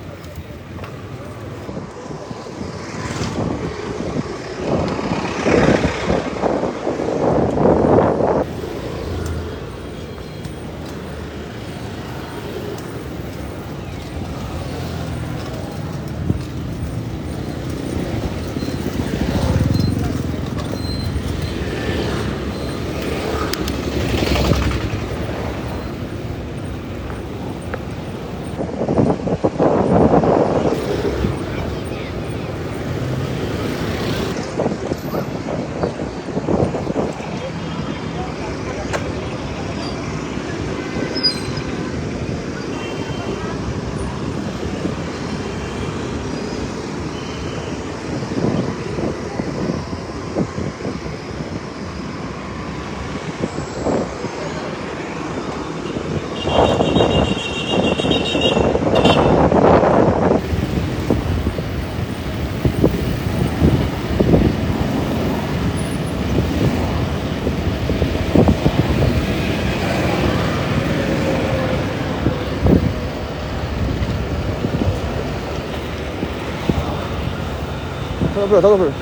ꯊꯧꯒꯠꯄꯤꯔꯣ, ꯊꯧꯒꯠꯄꯤꯔꯣ꯫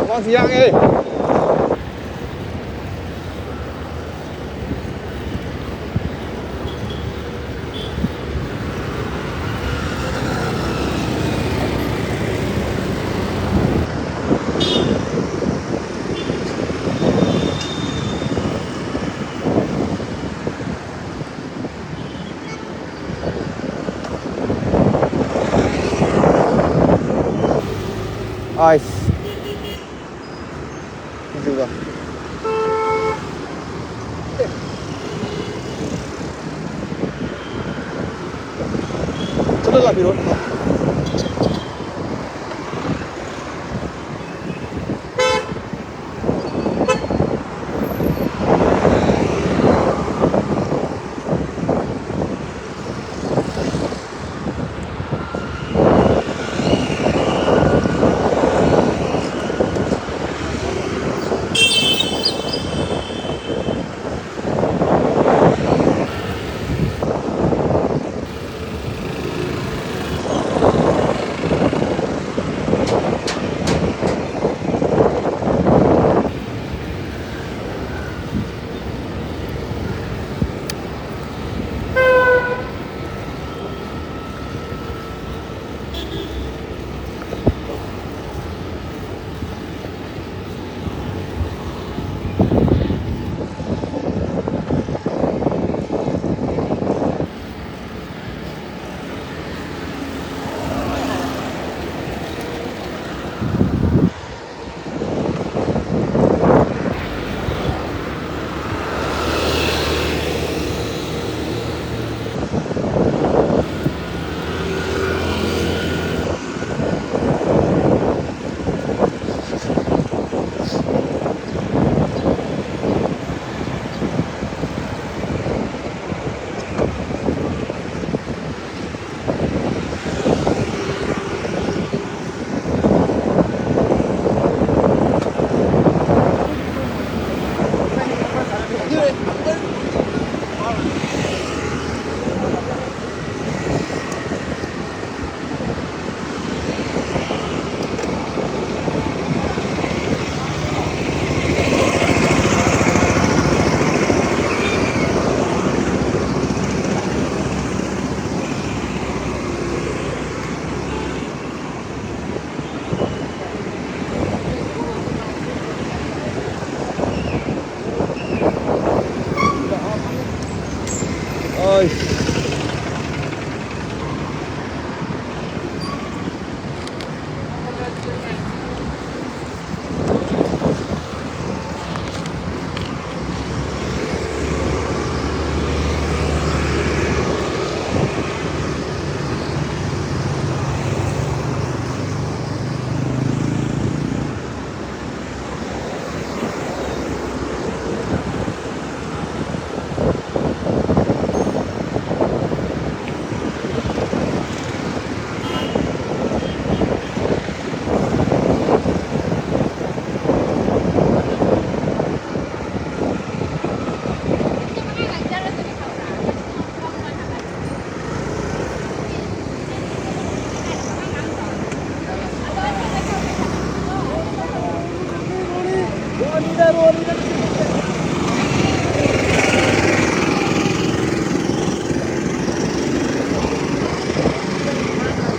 ꯃꯥꯁꯤ ꯌꯥꯡꯉꯦ꯫ ꯑꯥꯏꯁ꯫ ꯑꯗꯨꯒ ꯆꯠꯂ ꯂꯥꯛꯄꯤꯔꯣ꯫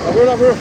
ꯂꯥꯛꯄꯤꯔꯣ, ꯂꯥꯛꯄꯤꯔꯣ꯫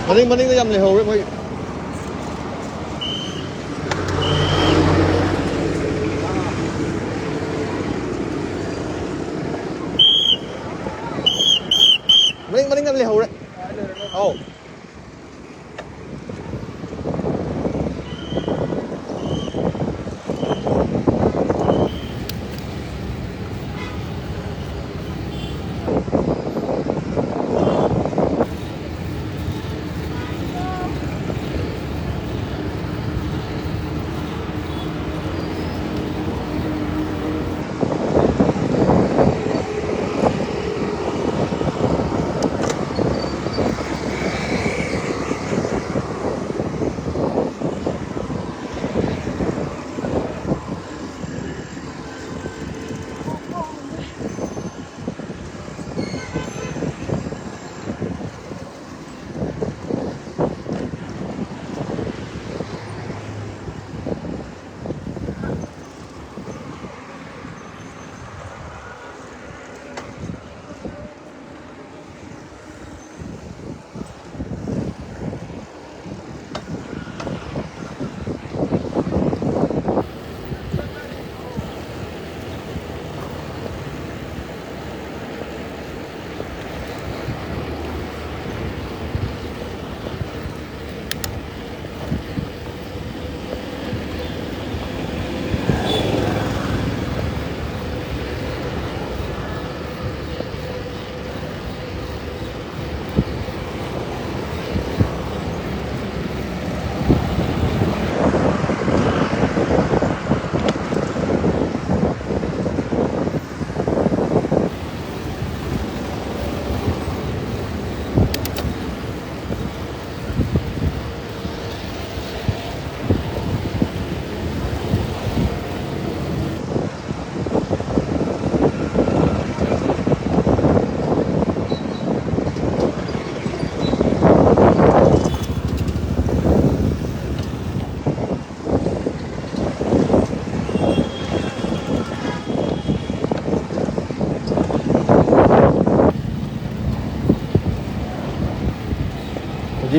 ꯃꯅꯤꯡ, ꯃꯅꯤꯡꯗ ꯌꯥꯝ ꯂꯩꯍꯧꯔꯦ ꯃꯣꯏ꯫ ꯃꯅꯤꯡ, ꯃꯅꯤꯡꯗ ꯌꯥꯝ ꯂꯩꯍꯧꯔꯦ꯫ ꯑꯧ꯫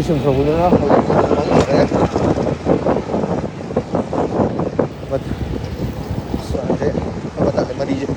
ꯁꯨꯝ ꯊꯧꯕꯗꯨꯅ ꯍꯧꯖꯤꯛ ꯐꯥꯎꯕ ꯐꯪꯗ꯭ꯔꯦ꯫ But ꯁ꯭ꯋꯥꯏꯁꯦ ꯑꯃ ꯇꯥꯔꯦ, ꯃꯔꯤꯁꯦ꯫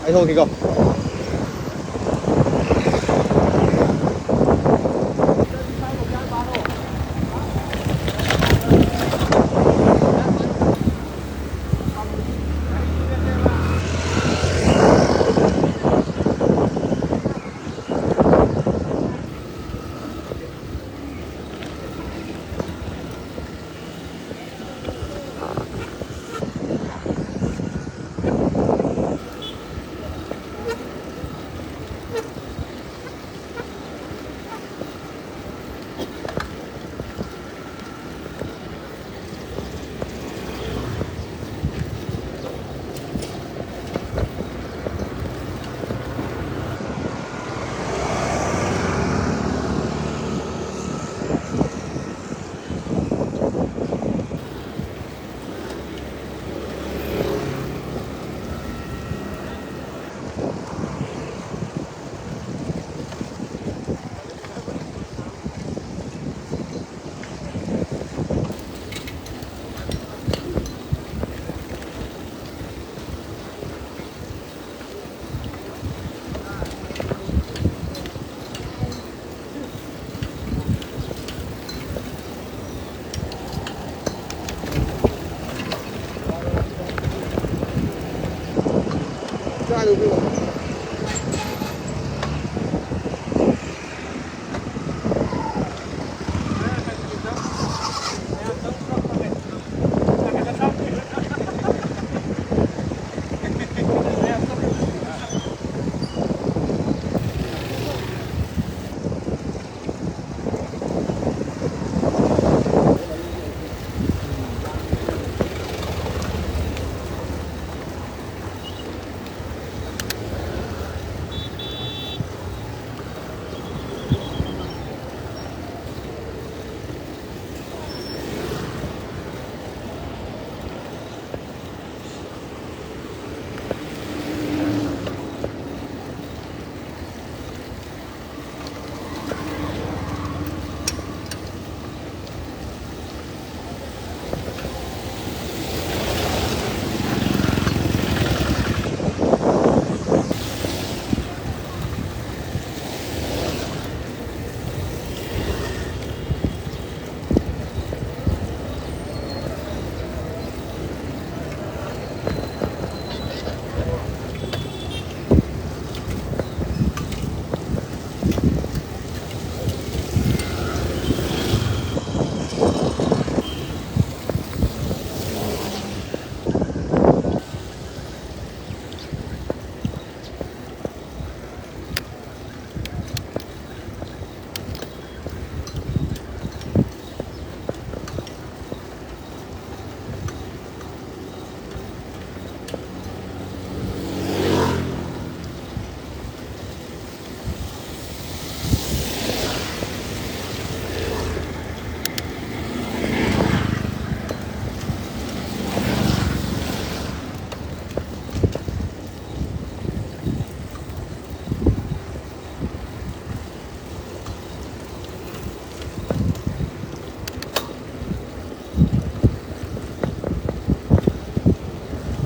ꯑꯩ ꯊꯣꯛꯂꯛꯀꯦꯀꯣ꯫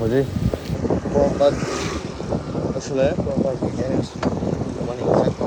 ꯍꯧꯖꯤꯛ ꯄꯣꯔꯣꯝꯄꯥꯠ ꯌꯧꯁꯤꯜꯂꯛꯑꯦ꯫ ꯄꯣꯔꯣꯝꯄꯥꯠꯀꯤ ꯒꯦꯔꯦꯖ ꯃꯅꯤꯡ ꯆꯠꯄ꯫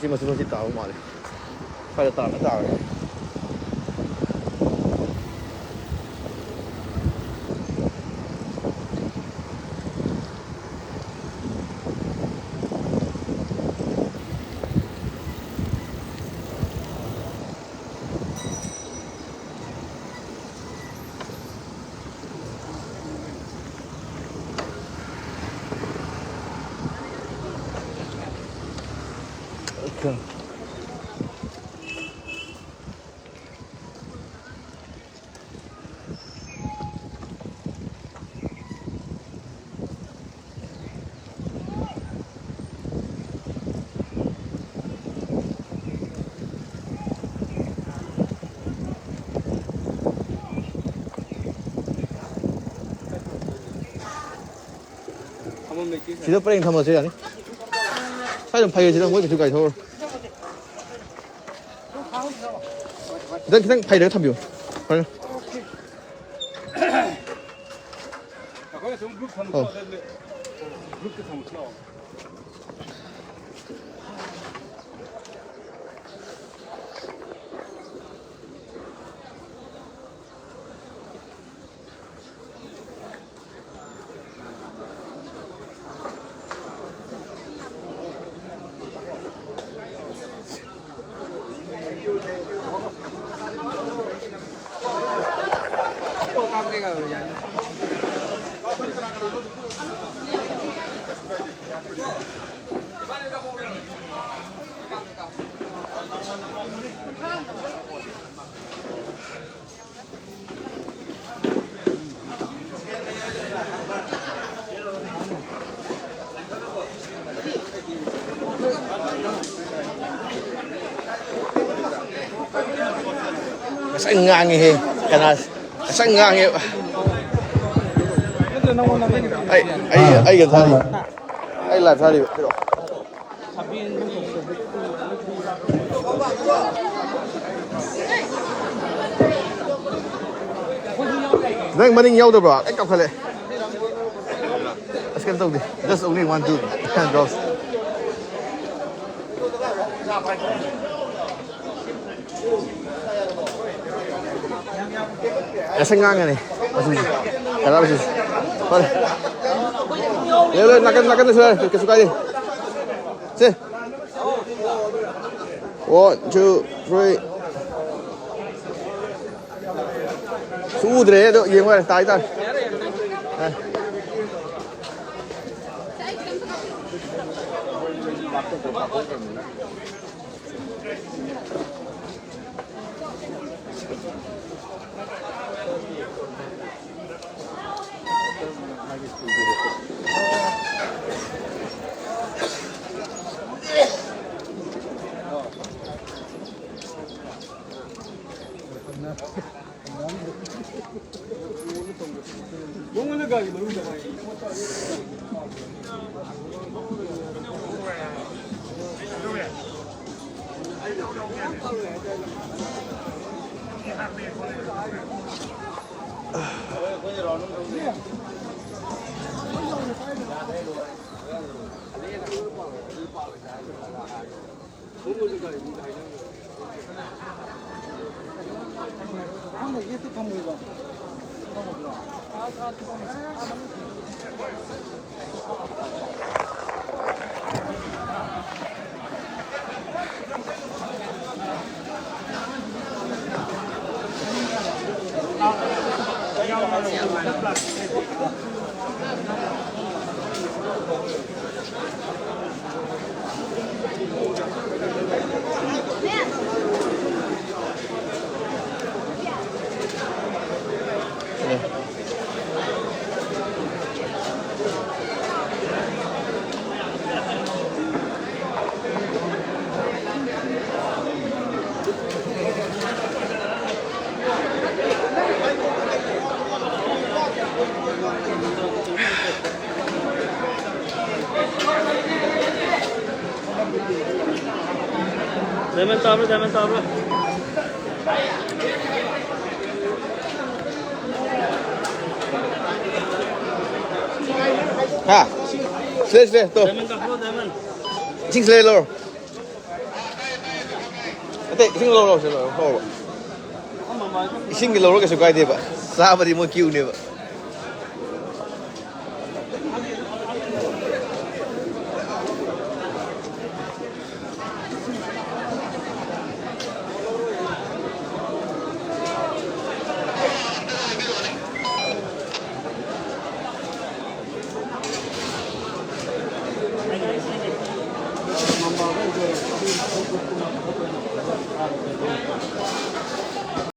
ꯁꯤ ꯃꯆꯤꯠ ꯃꯆꯤꯠ ꯇꯥꯕ ꯃꯥꯜꯂꯦ꯫ ꯁ꯭ꯋꯥꯏꯗ ꯇꯥꯔꯒ ꯇꯥꯔꯒ꯫ ꯁꯤꯗ ꯄꯔꯦꯡ ꯊꯝꯃꯁꯨ ꯌꯥꯅꯤ꯫ ꯁ꯭ꯋꯥꯏꯗ ꯐꯩꯌꯦ, ꯁꯤꯗ ꯃꯣꯏ ꯀꯩꯁꯨ ꯀꯥꯏꯊꯣꯛꯑꯔꯣꯏ꯫ ꯈꯤꯇꯪ, ꯈꯤꯇꯪ ꯐꯩꯔꯒ ꯊꯝꯕꯤꯌꯨ꯫ ꯐꯔꯦ꯫ ꯑꯩꯈꯣꯏ ꯁꯨꯝ group ꯊꯝꯃꯁꯨ ꯑꯧ꯫ Group ꯇ ꯊꯝꯃꯁꯨ ꯂꯥꯛꯑꯣ꯫ ꯉꯁꯥꯏ ꯉꯥꯡꯉꯤꯍꯦ꯫ ꯀꯅꯥ? ꯉꯁꯥꯏ ꯉꯥꯡꯉꯦ꯫ ꯑꯩ, ꯑꯩ, ꯑꯩꯒ ꯊꯥꯔꯤ꯫ ꯑꯩ live ꯊꯥꯔꯤꯕ꯫ ꯄꯤꯔꯛꯑꯣ꯫ ꯅꯪ ꯃꯅꯤꯡ ꯌꯥꯎꯗꯕ꯭ꯔꯣ? ꯑꯩ ꯀꯥꯎꯈꯠꯂꯦ꯫ ꯑꯁ, ꯀꯩꯝ ꯇꯧꯗꯦ꯫ Just only one, two, ten drops. ꯑꯁ, ꯉꯥꯡꯒꯅꯤ꯫ ꯑꯁꯤꯁꯦ꯫ ꯀꯅꯥ ꯑꯁꯤꯁꯦ? ꯐꯔꯦ꯫ ꯂꯩ, ꯂꯩ, ꯅꯥꯀꯟ, ꯅꯥꯀꯟꯗꯁꯨ ꯌꯥꯔꯦ꯫ ꯀꯩꯁꯨ ꯀꯥꯏꯗꯦ꯫ ꯁꯦ꯫ One, two, three. ꯁꯨꯗ꯭ꯔꯦ ꯑꯗꯣ, ꯌꯦꯡꯉꯣ ꯌꯥꯔꯦ, ꯇꯥꯏ ꯇꯥꯔꯦ꯫ ꯑ꯫ Diamond ꯇꯥꯕ꯭ꯔꯥ, diamond ꯇꯥꯕ꯭ꯔꯥ? ꯍꯥ? ꯁꯤꯗ, ꯁꯤꯗ, ꯇꯣ꯫ Diamond ꯀꯥꯞꯄ꯭ꯔꯣ, diamond? ꯏꯁꯤꯡ ꯁꯤꯗ ꯂꯧꯔꯣ꯫ ꯑꯇꯩ ꯏꯁꯤꯡ ꯂꯧꯔꯣ, ꯁꯤ ꯂꯧꯔꯣ, ꯂꯧꯔꯣ꯫ ꯏꯁꯤꯡꯒꯤ ꯂꯧꯔꯣ, ꯀꯩꯁꯨ ꯀꯥꯏꯗꯦꯕ꯫ ꯆꯥꯕꯗꯤ ꯃꯣꯏ ꯀ꯭ꯌꯨꯅꯦꯕ꯫